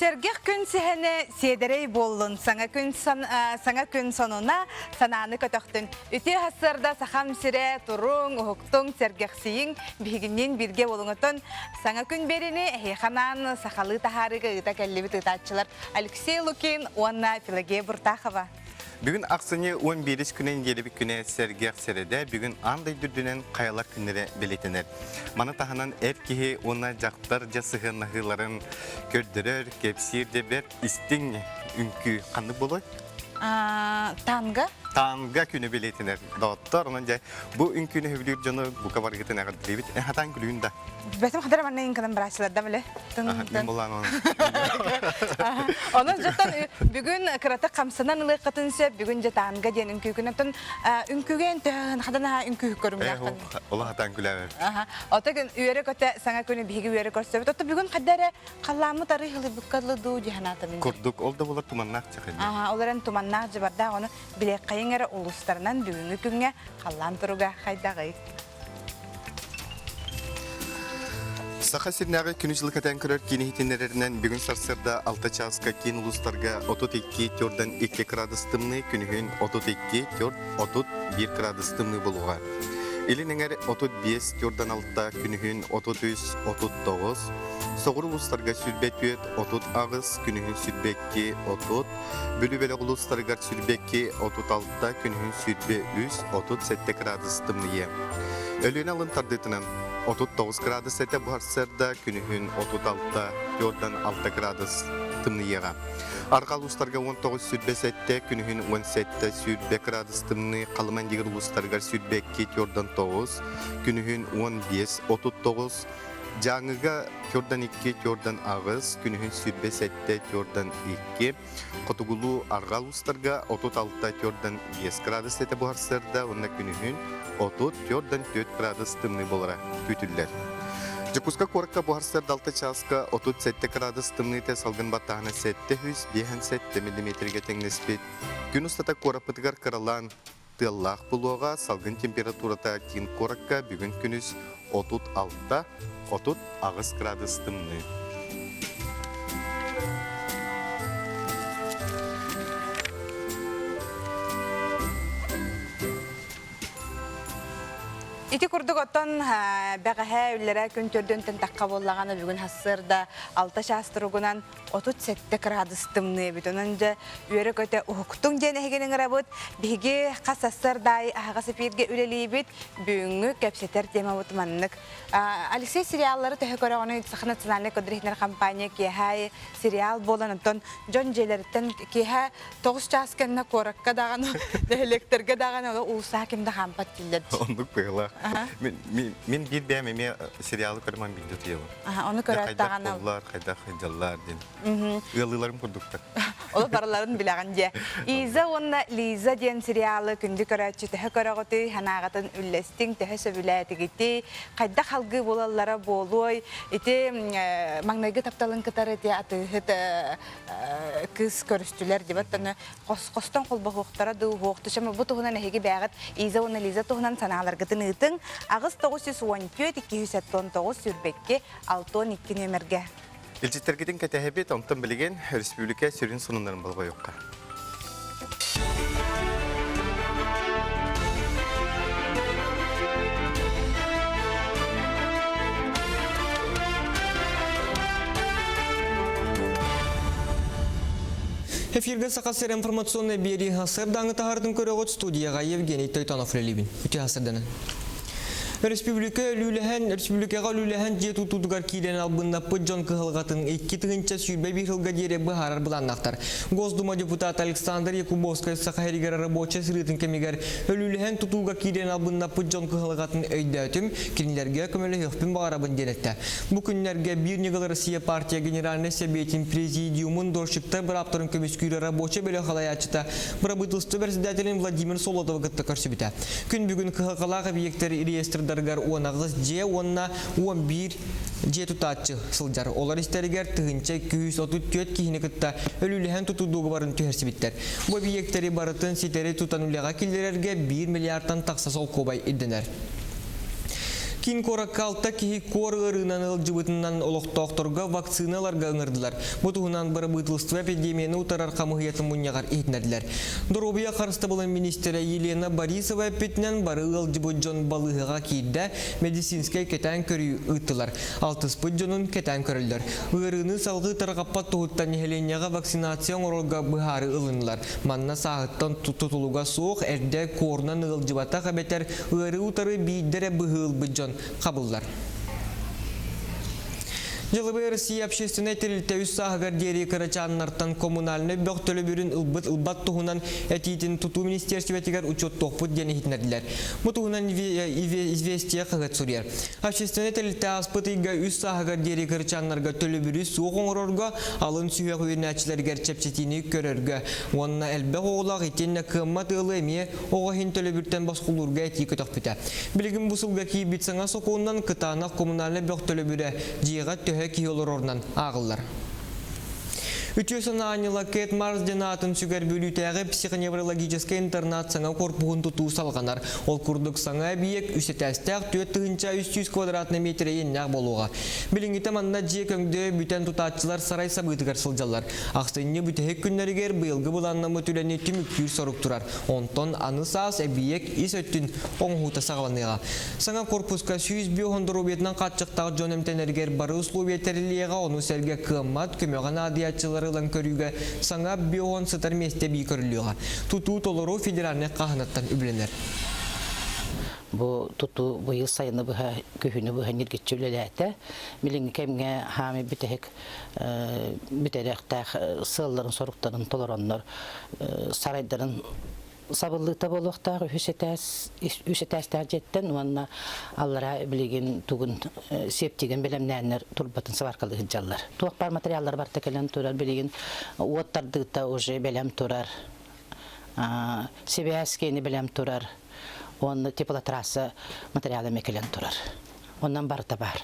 Сэргэх күн сэһэнэ сиэдэрэй буоллун, саҥа күн, саҥа күн сонуна санааны көтөхтүн. Үтүө сарсыарда сахам сирэ туруҥ, уһуктуҥ, сэргэхсийиҥ, биһигинниин бииргэ буолуҥутун. Саҥа күн биэриини эһиэхэ анаан сахалыы таһаарыыга ыыта кэллибит ыытааччылар Алексей Лукин уонна Пелагея Буртахова. Бүгүн ахсынньы 11 күнэ нэдиэлэбит күнэ сэргэх сэрэдэ бүгүн аан дойду үрдүнэн хайалар күннэрэ бэлиэтэнэр. Маны таһынан эр киһи уонна дьахтар дьэ сыһыаннаһыыларын көрдөрөр, кэпсиир де бэрт истиҥ үҥкүү ханнык буолуой? Танго. Танго күнэ бэлиэтэнэр. Доҕоттор, онон дьэ бу үҥкүүнү сөбүлүүр дьону бука барыгытын эҕэрдэлиибит. Хатаан күлүүн да. Бэтим хатара манна инканан барааччыларда биле. Мин булаан оны. Онон дьоттон бүгүн кыратык хамсанан ылыаххытын сөп, бүгүн дьэ танго диэн үҥкүүкүн оттон үҥкүүгэ эн хадан аха үҥкүү көрүҥнээххин. Ола хатаан күлээбэр. Ото күн үөрэ көтө саҥа күнү биһиги үөрэ көрсөбүт. Ото бүгүн хадда эрэ халлааммыт арый хылыйбыкка дылы дуу дьаһанаатым. Курдук ол да болар туманнаах чахылы. Аха, ол эрэн туманнаах дьыбардаах ону билиэххэйиҥ эрэ улуустарынан бүгүҥҥү күҥҥэ халлаан туруга хайдаҕый? Саха сиринээҕи күнү-дьылы кэтээн көрөр киин иһитиннэрэринэн бүгүн сарсыарда 6 чааска киин улуустарга 32 төрдөн 2 кыраадыс тымныы, күнүһүн 32 төрт 31 кыраадыс тымныы буолуоҕа. Илин эҥэр 35 төрдөн 6, күнүһүн 33 39, соҕуруу улуустарга 24 38, күнүһүн 22 30, Бүлүү бөлөх улуустарыгар 22 36, күнүһүн 23 37 кыраадыс тымныйыа. Өлүөнэ алын тардыытынан 39 кыраадыс этэ бу сарсыарда күнүһүн 36 Йордан 6 кыраадыс тымныйыаҕа. Арҕаа улуустарга 19 27, күнүһүн 17 сүүрбэ кыраадыс тымныы, Халыма Индигир улуустарыгар 22 Йордан 9, күнүһүн 15 39, Дьааҥыга Тюрдан 2, Тюрдан 8, күнүһүн 27, Тюрдан 2, хотугулуу арҕаа улуустарга 36, Тюрдан 5 градус этэ буһарсыарда уонна күнүһүн 30, Тюрдан 4 градус тымныы буолара күүтүллэр. Дьокуускай куоракка буһарсыарда 6 чааска 37 градус тымныыта салгын баттааһына 757 миллиметргэ тэҥнэспит. Күн устата куораппытыгар кыралаан Тыаллаах булуоҕа, салгын температурата киин куоракка бүгүн күнүс 36, 38 градус тымныы. Ити курдук оттон бэҕэһээ үллэрэ күн төрдүнтэн тахха буоллаҕына бүгүн сарсыарда 6 чаас туругунан 37 кыраадыс тымныы эбит. Онон дьэ үөрэ-көтө уһуктуҥ диэн эһигини ыҥырабыт. Биһиги хас сарсыардаайы аһаҕас эпииргэ үлэлиибит. Бүгүҥҥү кэпсэтэр темабыт маннык. Алексей сериаллары төһө көрөҕүнүй? Саха национальнай көрдөрүһүнэр компания киэһэ сериал буолан, онтон дьон дьиэлэриттэн киэһэ 9 чаас кэннэ куоракка даҕаны, нэһилиэктэргэ даҕаны ол уулусаҕа ким да хаампат дииллэр. Оннук быһыылаах. Мин биир бэйэм эмиэ сериалы көрөмөн биирдэ утуйабын. Ону көрөөт даҕаны. Хайдах хайдах дьаллаар диэн. Ыаллыыларым курдуктар. Ол барыларын билэҕин дьэ. Иза уонна Лиза диэн сериалы күндү көрөөччү төһө көрөҕүтүй, санааҕытын үллэстиҥ, төһө сөбүлээтигитий, хайдах алгыы буолаллара буолуой, ити маҥнайгы тапталын кытары ити атыыһыт кыыс көрүстүлэр дибат ону хос-хостон холбоһуохтара дуу, хуохтучама бу туһунан эһиги бээҕит Иза уонна Лиза туһунан санааларгытын ыытыҥ. 8 914 279 22 62 нүөмэргэ. Илдьиттэргитин кэтэһэбит, онтон билигин республика сүрүн сонуннарын болҕойуохха. Эфиргэ Саха сир информационнай биэрии сардаҥы таһаартын көрөҕүт студияҕа Евгений Тойтонов үлэлиибин. Үтүө сарданын. Республика өлүүлэһэн, республикаҕа өлүүлэһэн дьиэ тутуутугар киирэн албыннаппыт дьон кыһалҕатын 2021 сылга диэри быһаарар былааннаахтар. Госдума депутата Александр Якубовскай Саха сиригэр рабочай сырыытын кэмигэр өлүүлэһэн тутууга киирэн албыннаппыт дьон кыһалҕатын өйдөөтүм, кинилэргэ көмөлөһүөхпүн баҕарабын диэн эттэ. Бу күннэргэ Биир ньыгыл Россия партия Генеральнай Сэбиэтин президиумун дольщиктар бырааптарын көмүскүүр рабочай бөлөх салайааччыта бырабыыталыстыба председателин Владимир Солодовы кытта көрсүбүтэ. Күн бүгүн кыһалҕалаах объектар реестрдарыгар 18 дьиэ уонна 11 дьиэ тутааччы сылдьар. Олор истэригэр 1234 киһини кытта өлүүлэһэн тутуу дуогабарын түһэрсибиттэр. Бу объектэри барытын ситэри тутан үлэҕэ киллэрэргэ 1 миллиардтан тахса солкуобай ирдэнэр. Киин куоракка алта киһи куор ыарыынан ыалдьыбытынан олохтоохторго вакцина ыларга ыҥырдылар. Бу туһунан бырабыыталыстыба эпидемияны утарар хамыыһыйатын мунньаҕар иһитиннэрдилэр. Доруобуйа харыстабылын миниистирэ Елена Борисова эппитинэн, бары ыалдьыбыт дьон балыыһаҕа киирдэ, медицинскэй кэтээн көрүү ыыттылар. Алтыспыт дьонун кэтээн көрөллөр. Ыарыыны салгыы тарҕаппат туһуттан нэһилиэнньэҕэ вакцинация оҥорорго быһаарыы ылыннылар. Манна сааһыттан тутулуга суох, эрдэ куорунан ыалдьыбатах эбэтэр ыарыы утары биирдэ эрэ быһыы ылбыт дьон хабыллар. Дьылыбый Россия общественнай тэрилтэ үс сааһыгар диэри кырачааннартан коммунальнай бөх төлөбүрүн ылбыт ылбат туһунан этиитин тутуу министиэрстибэтигэр учуоттуохпут диэн иһитиннэрдилэр. Бу туһунан Известия хаһыат суруйар. Общественнай тэрилтэ ааспыт ыйга үс сааһыгар диэри кырачааннарга төлөбүрү суох оҥорорго, алын сүһүөх үөрэнээччилэригэр чэпчэтиини көрөргө уонна элбэх оҕолоох итиэннэ кыаммат ыалы эмиэ оҕо иһин төлөбүртэн босхолуурга этии көтөхпүтэ. Билигин бу сылга киирбит саҥа сокуонунан кытаанах коммунальнай бөх төлөбүрэ дьиэҕэ төһө киһи олорорунан ааҕыллар. Үтүө санаа аанньала Кэт Марсден аатын сүгэр Бүлүүтээҕи психоневрологическай интернат саҥа корпуһун тутуу салҕанар. Ол курдук саҥа эбийиэк үс этээстээх 4300 квадратный метр иэннээх буолуоҕа. Билиҥҥитэ манна дьиэ көҥдөйө бүтэн тутааччылар сарай сабыытыгар сылдьаллар. Ахсынньы бүтэһик күннэригэр быйылгы былааннаммыт үлэни түмүктүүр сорук турар. Онтон аны саас эбийиэк ис өттүн оҥоһуута саҕаланыаҕа. Саҥа корпуска 105 доруобуйатынан хааччахтаах дьон эмтэнэригэр бары условия тэриллиэҕэ, ону сэргэ кыаммат, көмөҕө наадыйааччылары ылан көрүүгэ саҥа биоһон сытар миэстэ эбии көрүллүөҕэ. Тутуу толору федеральнай хааһынаттан үбүлэнэр. Бу тутуу быйыл сайыны быһа, күһүнү быһа ньиргиччи үлэлээтэ. Билиҥҥи кэмҥэ хаамый бүтэһик бүтэриэхтээх сыалларын-соруктарын толороннор сарайдарын сабыллыыта буолуохтаах үһүс этээс үс этээстээх дьиэттэн уонна аллараа билигин тугун септигин бэлэмнээннэр турбатын сваркалыы сылдьаллар. Туох баар материаллар барыта кэлэн турар билигин уот тардыыта уже бэлэм турар сибээс киэни бэлэм турар уонна теплотрасса материала эмиэ кэлэн турар. Онон барыта баар.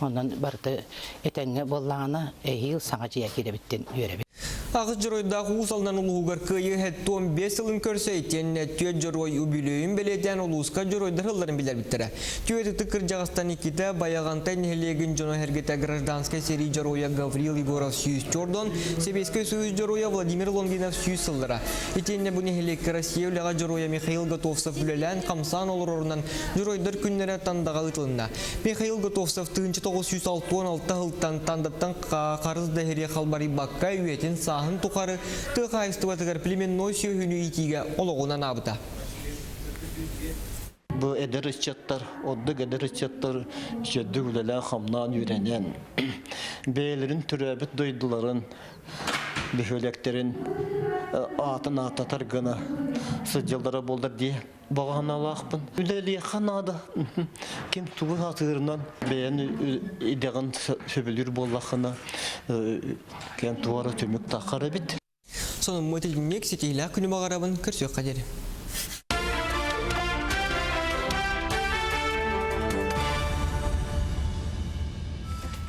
Онон барыта этэҥҥэ буоллаҕына эһиил саҥа дьиэ киирэбиттэн үөрэбит. Аҕыс дьоруойдаах Уус Алдан улууһугар Кыайыы 75 сылын көрсө итиэннэ түөрт дьоруой үбүлүөйүн бэлиэтээн улууска дьоруойдар сылларын билэрбиттэрэ. Түөрт ытык кырдьаҕастан иккитэ Байаҕантай нэһилиэгин дьоно-сэргэтэ гражданскай сэрии дьоруойа Гаврил Егоров 104 Сэбиэскэй Союз дьоруойа Владимир Лонгинов 100 сыллара. Итиэннэ бу нэһилиэккэ Россия үлэҕэ дьоруойа Михаил Готовцев үлэлээн хамсаан олорорунан Дьоруойдар күннэрэ Тандаҕа ыытылынна. Михаил Готовцев 1966 сылтан Тандаттан харыс да иһири халбарыйбакка үйэтин сааһын тухары тыа хаһаайыстыбатыгар племенной сүөһүнү иитиигэ олоҕун анаабыта. Бу эдэр ыччаттар, ордук эдэр ыччаттар үчүгэйдик үлэлээн-хамнаан үөрэнэн, бэйэлэрин төрөөбүт дойдуларын бөһүөлэктэрин аатын ааттатар гына сылдьаллара буоллар дии баҕа санаалаахпын. Үлэлиэххэ наада. Ким тугу сатыырынан бэйэн идэҕин сөбүлүүр буоллаххына, кэн туора түмүк таххар эбит. Сонуммут итинник ситиһилээх күнү баҕарабын көрсүөххэ диэри.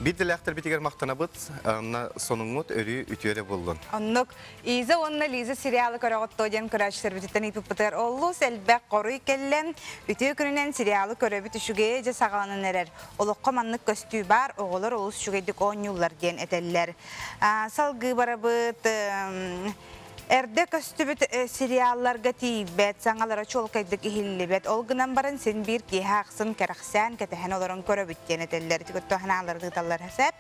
Биир дэлээхтэрбитигэр махтанабыт, онно сонуҥҥут өрүү үтүө эрэ буоллун. Оннук Иза уонна Лиза сериалы көрөҕүт дуо диэн көрөөччүлэрбититтэн ыйыппыппытыгар олус элбэх хоруй кэллэ. Үтүө күнүнэн сериалы көрөбүт үчүгэйэ дьэ саҕаланан эрэр. Олоххо маннык көстүү баар, оҕолор олус үчүгэйдик оонньууллар диэн этэллэр. Салгыы барабыт. Эрдэ көстүбүт сериалларга тиийбэт, саҥалара чуолкайдык иһиллибэт. Ол гынан баран син биир киэһэ ахсын кэрэхсээн, кэтэһэн олорон көрөбүт диэн этэллэр. Ити кытта санаалары ыыталлар сөп.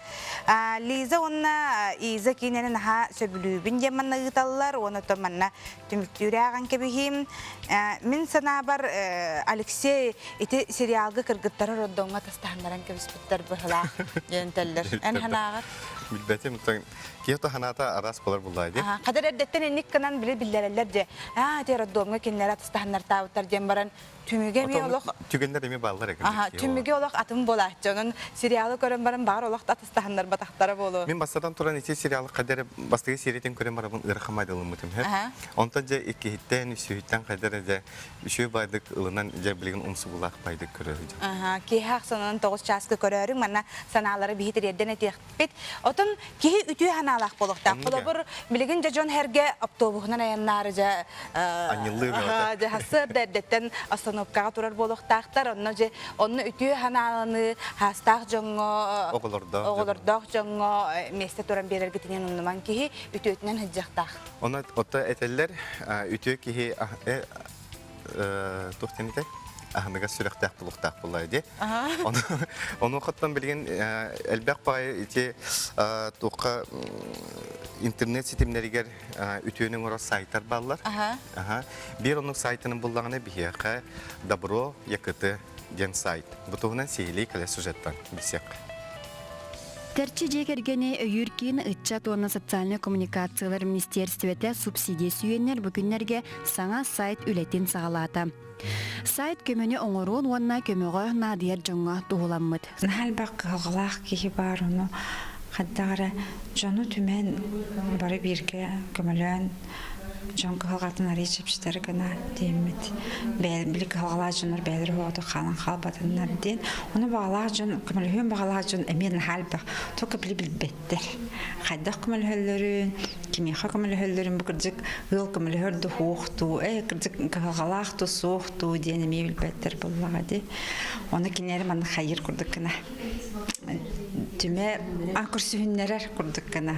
Лиза уонна Иза киинэни наһаа сөбүлүүбүн диэн манна ыыталлар уонна оттон манна түмүктүүр ааҕан кэбиһиим. Мин санаабар Алексей ити сериалга кыргыттары роддомҥа тастаһыннаран кэбиспиттэр быһылаах диэн этэллэр. Эн санааҕар? Билбэтим. Киһи ханаата араас болар буллаа дии. Хадыр эрдэттэн инник гынан били биллэрэллэр дьэ. Аа, ти роддомҥа кинилэри атастаһыннартаабыттар диэн баран Түмүгэ эмиэ олох түгэннэр эмиэ бааллар экен. Аха, түмүгэ олох атын буолааччы. Онон сериалы көрөн баран баҕар олох атастаһаннар батахтара буолуо. Мин бастатан туран ити сериалы хайдары бастакы сериятын көрөн барабын ыарахан майдалыммытым һэ. Онтон дьэ иккиһиттэн, үсүһүттэн хайдары дьэ үчүгэй байдык ылынан дьэ билигин умсугулаах байдык көрөр дьэ. Аха, киэһэ ахсынан 9 чааска көрөөрүҥ манна санаалары биһи тириэрдэн этиэхпит. Отон киһи үтүө санаа. санаалаах буолуохтаах. Холобур, билигин дьэ дьон эргэ автобуһунан айаннаары дьэ Анньыллыы бөҕөтө. Дьэ сарсыарда эрдэттэн остановкаҕа турар буолуохтаахтар. Онно дьэ онно үтүө санааланыы хаастаах дьоҥҥо оҕолордоох оҕолордоох дьоҥҥо миэстэ туран биэрэргитинэн умнумаҥ киһи үтүөтүнэн сылдьыахтаах. Онно ото этэллэр үтүө киһи туох диэн этэй? Аһыныгас сүрэхтээх булуохтаах буоллаа дии. Ону хоттон билигин элбэх баҕайы ити туохха интернет ситимнэригэр үтүөнү оҥорор сайтар бааллар. Биир оннук сайтынан буллаҕына биһиэхэ Добро ЯКТ диэн сайт. Бу туһунан сиһилии кэлэр сюжеттан билсиэххэ. Тэрчи дьиэ кэргэни өйүүр киин ыччат уонна социальнай коммуникациялар министиэристибэтэ субсидия сүүйэннэр бу күннэргэ саҥа сайт үлэтин саҕалаата. Сайт көмөнү оҥоруон уонна көмөҕө наадыйар дьоҥҥо туһуламмыт. Наһаа элбэх кыһалҕалаах киһи баар, ону хайдах эрэ дьону түмэн бары бииргэ көмөлөөн дьон кыһалҕатын арыый чэпчэтэр гына диэммит били кыһалҕалаах дьоннор бэйэлэрэ оҕото хаалан хаалбатыннар диэн ону баҕалаах дьон көмөлөһүөн баҕалаах дьон эмиэ наһаа элбэх только били билбэттэр хайдах көмөлөһөллөрүн кимиэхэ көмөлөһөллөрүн бу кырдьык ыал көмөлөһөр да суох дуу э кырдьык кыһалҕалаах дуу суох дуу диэн эмиэ билбэттэр буоллаҕа дии ону кинилэри манна хайыыр курдук гына түмэ көрсүһүннэрэр курдук гына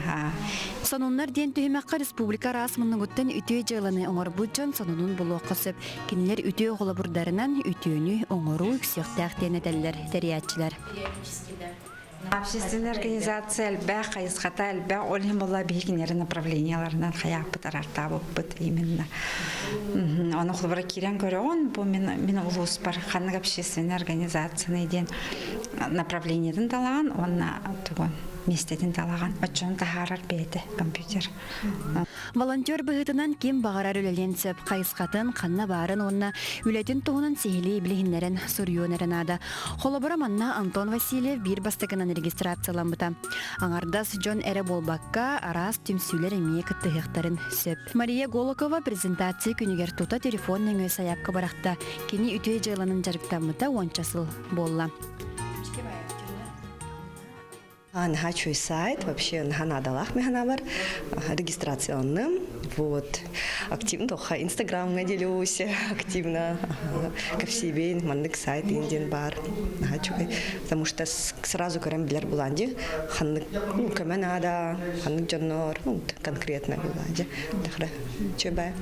Сонуннар диэн түһүмэххэ республика араас муннугуттан үтүө дьыаланы оҥорбут дьон сонунун булуохха сөп. Кинилэр үтүө холобурдарынан үтүөнү оҥоруу үксүөхтээх диэн этэллэр тэрийээччилэр. Общественная организация элбэх, хайысхата элбэх, ол иһин буолла биһи кинилэри направленияларынан хайааппыт араартаабыппыт именно. Ону холобура киирэн көрөҕүн, бу мин, мин улууспар ханнык общественная организацияны диэн направлениетын талаҕын уонна тугун миэстэтин талаҕын оччону таһаарар бэйэтэ компьютер. Волонтер быһыытынан ким баҕарар үлэлиэн сөп хайысхатын, ханна баарын уонна үлэтин туһунан сиһилии билиһиннэрэн суруйуон эрэ наада. Холобура, манна Антон Васильев биир бастакынан регистрацияламмыта. Аҥардас дьон эрэ буолбакка, араас түмсүүлэр эмиэ кыттыһыахтарын сөп. Мария Голокова презентация күнүгэр тута телефон нөҥүө сайаапка бырахта. Кини үтүө дьыаланан дьарыктаммыта уонча сыл буолла. Наһаа үчүгэй сайт, вообще наһаа наадалаах механабар регистрацияланным. Вот. Активно тоха Инстаграмҥа делюсь, активно кэпсиибин, маннык сайт диэн баар. Наһаа үчүгэй. Потому что сразу көрөн билэр булаан дии. Ханнык көмө наада, ханнык дьоннор, ну, конкретно булаан дии. Тахра Чөбэ.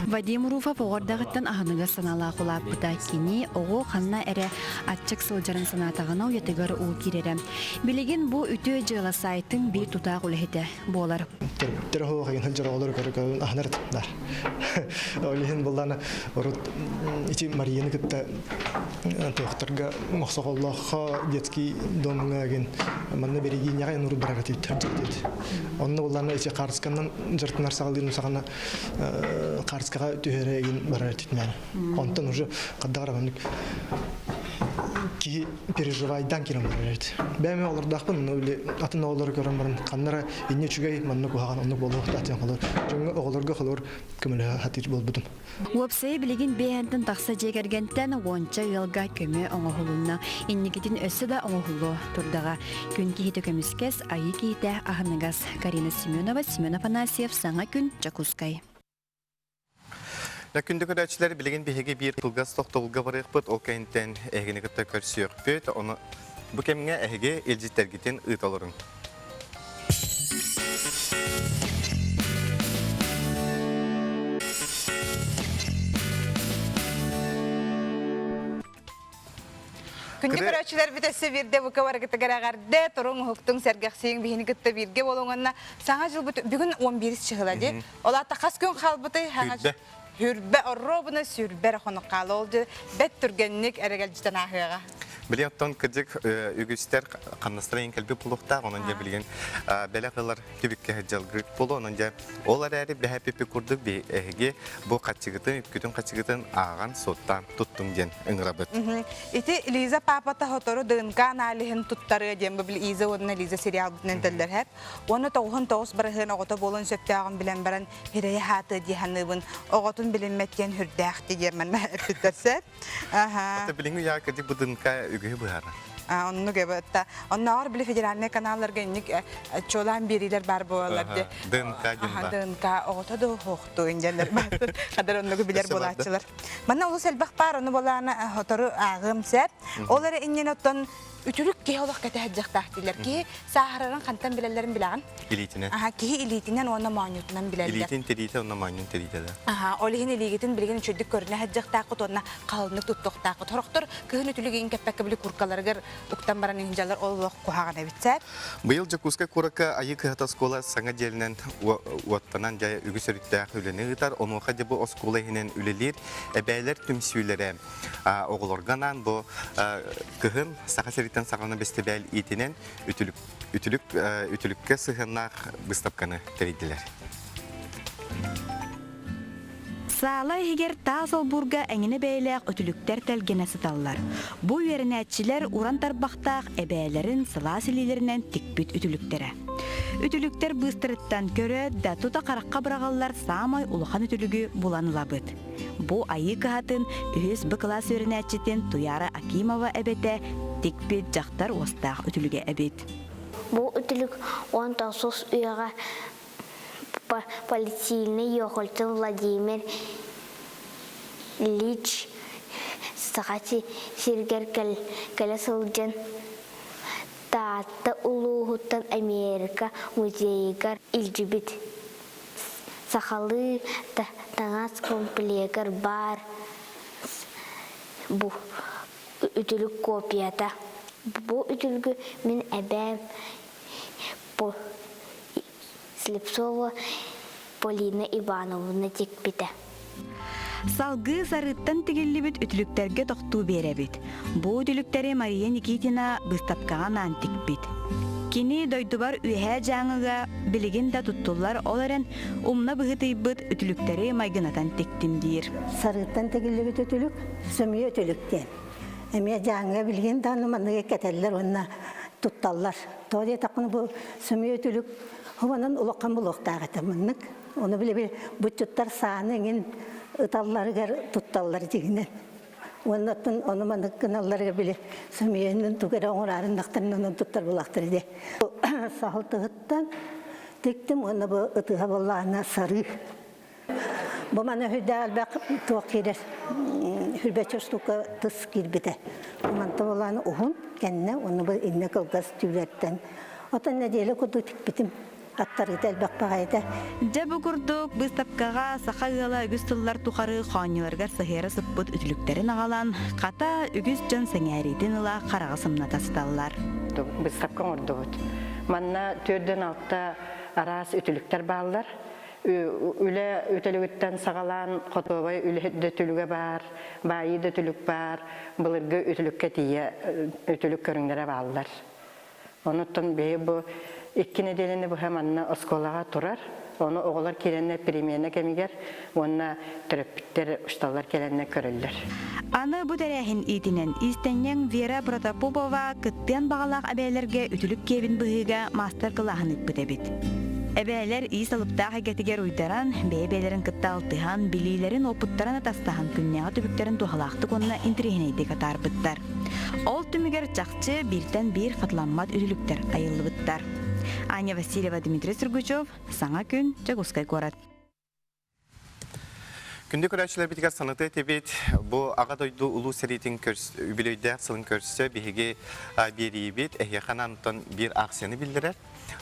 Вадим Руфов оҕордоҕуттан аһыныгас санаалаах улааппыта. Кини оҕо ханна эрэ аччык сылдьарын санаатаҕына уйатыгар уу киирэрэ. Билигин бу үтүө дьыала сайтын биир тутаах үлэһитэ буолар. Төрөппүттэр оһох иһин сылдьар оҕолор көрө-көрөн аһынар ытыктар. Ол иһин буллана урут ити Марияны кытта туохтарга Мохсоҕоллооххо детский домҥа гин манна Берегиняҕа эн урут барар этибит дьиктит. Онно буллана ити хаарысканнан дьартынар саҕалыырым саҕана хаарыскаҕа түһэрэ игин барар этит мээнэ. Онтон уже хаддаҕар маннык киһи переживайдан киирэн барар эбит. Бэйэм олордоохпун, но или атын оҕолору көрөн баран ханнара инньэ үчүгэй, манна куһаҕан, оннук буолуохтаах диэн холор. Дьоҥҥо оҕолорго холор көмөлөһө сатыыр буолбутум. Уопсайа билигин биэһэнтэн тахса дьиэ кэргэнтэн уонча ыалга көмө оҥоһулунна. Инникитин өссө да оҥоһуллуо турдаҕа. Күн киһитэ көмүскэс, айыы киһитэ аһыныгас. Карина Семенова, Семен Афанасьев, Саҥа күн, Дьокуускай. Күндү көрөөччүлэр, билигин биһиги биир кылгас тохтобулга барыахпыт, ол кэнниттэн эһигини кытта көрсүөхпүт. Ону бу кэмҥэ эһиги илдьиттэргитин ыыта олоруҥ. Күндү көрөөччүлэрбит өссө биирдэ бука барыгытыгар эҕэрдэ, туруҥ уһуктуҥ, сэргэхсийиҥ биһини кытта бииргэ буолуҥ уонна саҥа дьылбыт бүгүн 11 чыһыла дии. Ол аата хас күн хаалбытый? Хүрбэ. Хүрбэ, оруобуна сүрбэ эрэ хонук хаала. Ол дьэ бэт түргэнник эрэгэлдьитэн ааһыаҕа. Били оттон кырдьык үгүстэр хамнастара иһин кэлбит буолуохтаах, онон дьэ билигин бэлэх ылар түбүккэ сылдьалгыт буолуо, онон дьэ ол эрээри бэһэппиппит курдук эһиги бу хаччыгытын, үпкүтүн хаччыгытын ааҕан, суоттаан туттуҥ диэн ыҥырабыт. Ити Лиза папата сотору ДНК аналиһын туттарыа диэн бу били Иза уонна Лиза сериалбытынан төллөр Уонна тоҕуһун тоҕус бырыһыан оҕото буолуон сөптөөҕүн билэн баран хирэйэ хаатыа дии саныыбын. Оҕотун билиммэт диэн сүрдээх диэн манна эппиттэр сөп. Ата билиҥҥи үйэҕэ кырдьык бу ДНК үгүһү быһаарар. Оннук эбэтта. Оннооҕор били федеральнай каналларга инник чуолаан биэриилэр баар буолаллар де. ДНК диэн баар. ДНК оҕото да хоохтуу индианнар баар. Хадар оннугу билэр буолааччылар. Манна олус элбэх баар, ону болаана хотору ааҕыам сеп. Ол эрэ иннин оттон үтүлүк киһи олох кэтэһэр дьахтаах дииллэр. Киһи сааһырарын хантан билэллэрин билэҕин? Илиитинэн. Аха, киһи илиитинэн уонна моонньутунан билэллэр. Илиитин тириитэ уонна моонньун тириитэ да. Аха, ол иһин илиигитин билигин үчүгдүк көрүнэ сылдьыахтааххыт уонна халыннык туттуохтааххыт. Сорохтор кыһын үтүлүк иин кэппэккэ били куркаларыгар уктан баран иһинжалар ол олох куһаҕан эбит сээп. Быйыл Дьокуускай куоракка Айыы кыһата оскуола саҥа дьиэлинэн уоттанан дьэ үгүс өрүттээх үлэни ыытар. Онуоха дьэ бу оскуола иһинэн үлэлиир эбээлэр түмсүүлэрэ оҕолорго анаан бу кыһын Саха сириттэн саҕалана бэстибээл иитинэн үтүлүк үтүлүк үтүлүккэ сыһыаннаах быыстапканы тэрийдилэр. Саала иһигэр таас олбуурга эҥинэ бэйэлээх үтүлүктэр тэлгэнэ сыталлар. Бу үөрэнээччилэр уран тарбахтаах эбээлэрин сылаас илиилэринэн тикпит үтүлүктэрэ. Үтүлүктэр быыстарыттан көрөөт да тута харахха быраҕыллар саамай улахан үтүлүгү булан ылабыт. Бу Айыы кыһатын үһүс Б кылаас үөрэнээччитин Туйаара Акимова эбэтэ тикпит дьахтар уостаах үтүлүгэ эбит. Бу үтүлүк 19 үйэҕэ политсильный Йохольцев Владимир Ильич Саха сиригэр кэлэ сылдьан Таатта улууһуттан Америка музейыгар илдьибит. Сахалыы таҥас комплегар баар бу үтүлүк копията. Бу үтүлүгү мин эбээм Слепцова Полина Ивановна тикпитэ. Салгыы сарыыттан тигиллибит үтүлүктэргэ тохтуу биэрэбит. Бу үтүлүктэри Мария Никитина быыстапкаҕа анаан тикпит. Кини дойдубар Үөһээ Дьааҥыга билигин да туттуллар, ол эрэн умна быһыытыйбыт үтүлүктэри майгынатан тиктим диир. Сарыыттан тигиллибит үтүлүк сөмүйэ үтүлүк диэн. Эмиэ Дьааҥыга билигин даҕаны манныгы кэтэллэр уонна тутталлар. Тоҕо диэтэххинэ бу сөмүйэ үтүлүк хомонон улахан булуохтаах этэ маннык. Ону билэ бутчуттар сааны эҥин ыталларыгар тутталлар дьиҥинэн. Уонна оттон ону маннык гыналларыгар били сөмүйэнэн тугу эрэ оҥораарыннахтарына онон туттар булаахтар дии. Саһыл тыһыттан тиктим уонна бу ытыһа буоллаҕына сарыы. Бу маны үрдээх элбэх туох киирэр хүрбэччэ штука тыс киирбитэ. Манта буолааны уһун кэннэ уонна бу иннэ кылгас түүлэртэн. Отон нэдиэлэ курдук тикпитим. Аттарыыта элбэх баҕайыта. Дьэ бу курдук быыстапкаҕа саха ыала үгүс сыллар тухары хоонньуларыгар сыһыара сыппыт үтүлүктэрин аҕалан, хата үгүс дьон сэҥээриитин ыла хараҕы сымната сыталлар. Быыстапка оҥордубут. Манна төрдөн алта араас үтүлүктэр бааллар. Үлэ үтүлүгүттэн саҕалаан хотуобай үлэһит да үтүлүгэ баар, баайыы да үтүлүк баар, былыргы үтүлүккэ тиийэ үтүлүк көрүҥнэрэ бааллар. Онуттан биһи бу икки нэдиэлэни быһа манна оскуолаҕа турар. Ону оҕолор киирэннэр перемена кэмигэр уонна төрөппүттэр учууталлар кэлэннэр көрөллөр. Аны бу тэрээһин иитинэн иистэнньэҥ Вера Протопопова кыттыан баҕалаах эбээлэргэ үтүлүк киэбин быһыыга маастар-кылааһын ыыппыт эбит. Эбээлэр иис алыптаах эйгэтигэр уйдаран, бэйэ-бэйэлэрин кытта алтыһан, билиилэрин, уопуттарын атастаһан күннээҕи түбүктэрин туһалаахтык уонна интэриэһинэйдик атаарбыттар. Ол түмүгэр чахчы бииртэн биир хатыламмат үтүлүктэр айыллыбыттар. Аня Васильева, Дмитрий Сургучев, Саҥа күн, Дьокуускай куорат. Күндү көрөөччүлэрбитигэр санатыы этибит, бу Аҕа дойду Улуу сэриитин үбүлүөйдээх сылын көрсө биһиги биэриибит эһиэхэ анаан биир акцияны биллэрэр.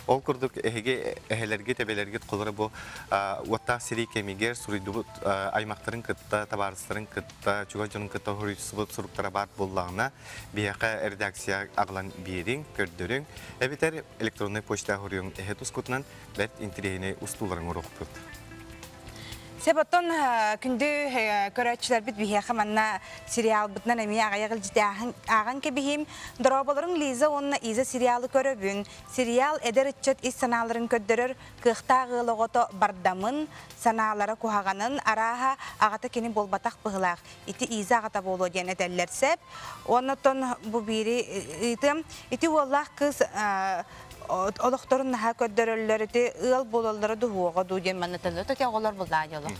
Ол курдук эһиги эһэлэргит, эбэлэргит холоро бу уоттаах сэрии кэмигэр суруйдубут аймахтарын кытта, табаарыстарын кытта, чугас дьонун кытта суруйсубут суруктара баар буоллаҕына, биһиэхэ редакция аҕалан биэриҥ, көрдөрүҥ, эбэтэр электроннай почта суруйуҥ эһэ тускутунан бэрт интэриэһинэй устууларын оҥоруохпут. Сөп оттон күндү көрөөччүлэрбит биһиэхэ манна сериалбытынан эмиэ аҕыйах илдьити ааҕан кэбиһиим. Дорооболоруҥ Лиза уонна Иза сериалы көрөбүн. Сериал эдэр ыччат ис санааларын көрдөрөр кыахтаах ыал оҕото бардамын, санаалара куһаҕанын, арааһа аҕата кини буолбатах быһыылаах. Ити Иза аҕата буолуо диэн этэллэр сөп. Уонна оттон бу биири ыытыам. Ити уоллаах кыыс. Олохторун наһаа көрдөрөллөр ити ыал буолаллара дуһуоҕа дуу диэн манна төннө оҕолор буллаан олох.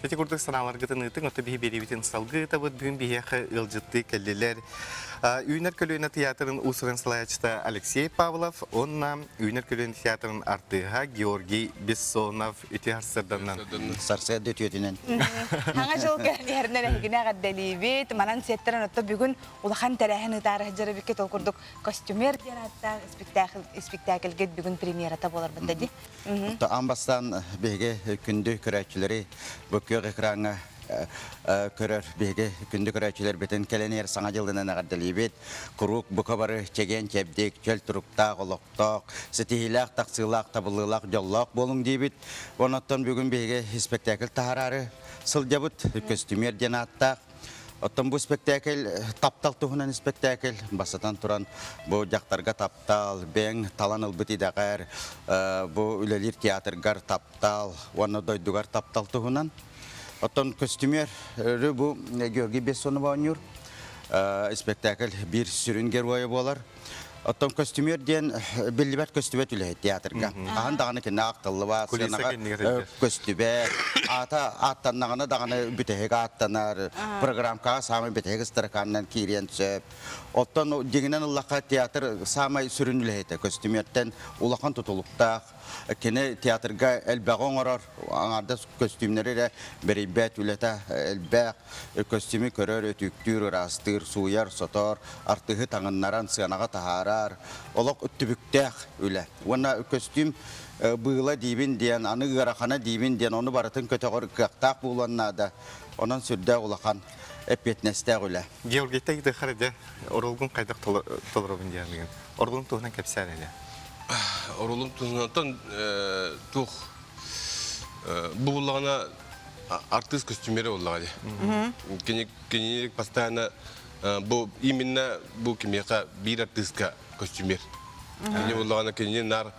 Ити курдук санааларгытын ыытыҥ, ото биһи биэриибитин салгыы ыытабыт. Бүгүн биһиэхэ ыалдьыттыы кэллилэр. Үүнэр көлүөнэ театрын уус-уран салайааччыта Алексей Павлов уонна Үүнэр көлүөнэ театрын артыыһа Георгий Бессонов үтүө сарсыарданнан. Сарсыарда үтүөтүнэн. Хаҥа дьыл кэлиһэринэн эһигини эҕэрдэлиибит. Манан сиэттэрэн отто бүгүн улахан тэрээһин ыытаары сылдьар эбиккит. Ол курдук костюмер диэн ааттаах испиктээкилгит бүгүн премьерата буоларбыт да дии. Оттон аан бастаан биһиги күндү көрөөччүлэри бу күөх экраҥҥа көрөр биһиги күндү көрөөччүлэрбитин кэлэн иһэр Саҥа дьылынан эҕэрдэлиибит. Куруук бука бары чэгиэн-чэбдик, чөл туруктаах, олохтоох, ситиһиилээх, тахсыылаах, табыллыылаах, дьоллоох буолуҥ диибит. Онон бүгүн биһиги испэктээкил таһараары сылдьабыт. Көстүмүөр диэн ааттаах. Оттон бу спектакль таптал туһунан спектакль. Бастатан туран бу дьахтарга таптал, бэйэҥ талан ылбыт идэҕэр, бу үлэлиир театргар таптал уонна дойдугар таптал туһунан. Оттон көстүмүөр бу Георгий Бессонов оонньуур спектакль биир сүрүн геройа буолар. Оттон көстүмүөр диэн биллибэт көстүбэт үлэһит театрга. Хаһан даҕаны кинини ахтыллыбат, сыанаҕа көстүбэт, аата ааттаннаҕына даҕаны бүтэһик ааттанар, программкаҕа саамай бүтэһик ыстаракаанынан киириэн сөп. Оттон дьиҥинэн ыллахха театр саамай сүрүн үлэһитэ көстүмүөртэн улахан тутулуктаах. Кини театрга элбэҕи оҥорор, аҥаардас көстүүмнэри эрэ бэрийбэт үлэтэ элбэх. Көстүүмү көрөр, өтүүктүүр, ыраастыыр, сууйар, сотор, артыыһы таҥыннаран сыанаҕа таһаарар. Олох түбүктээх үлэ. Уонна көстүүм быыла диибин диэн, аны ыарахана диибин диэн, ону барытын көтөҕөр кыахтаах буолуон наада. Онон сүрдээх улахан эппиэтинэстээх үлэ. Георгийтай Дыхар дьэ, оролгун хайдах толоробун диэҕин. Оролун туһунан кэпсээн эле. Оролун туһунан туох бу буллаҕына артыыс костюмера буоллаҕа дии. Кини кини постоянно бу именно бу кимиэхэ биир артыыска костюмер. Кини буоллаҕына кини нар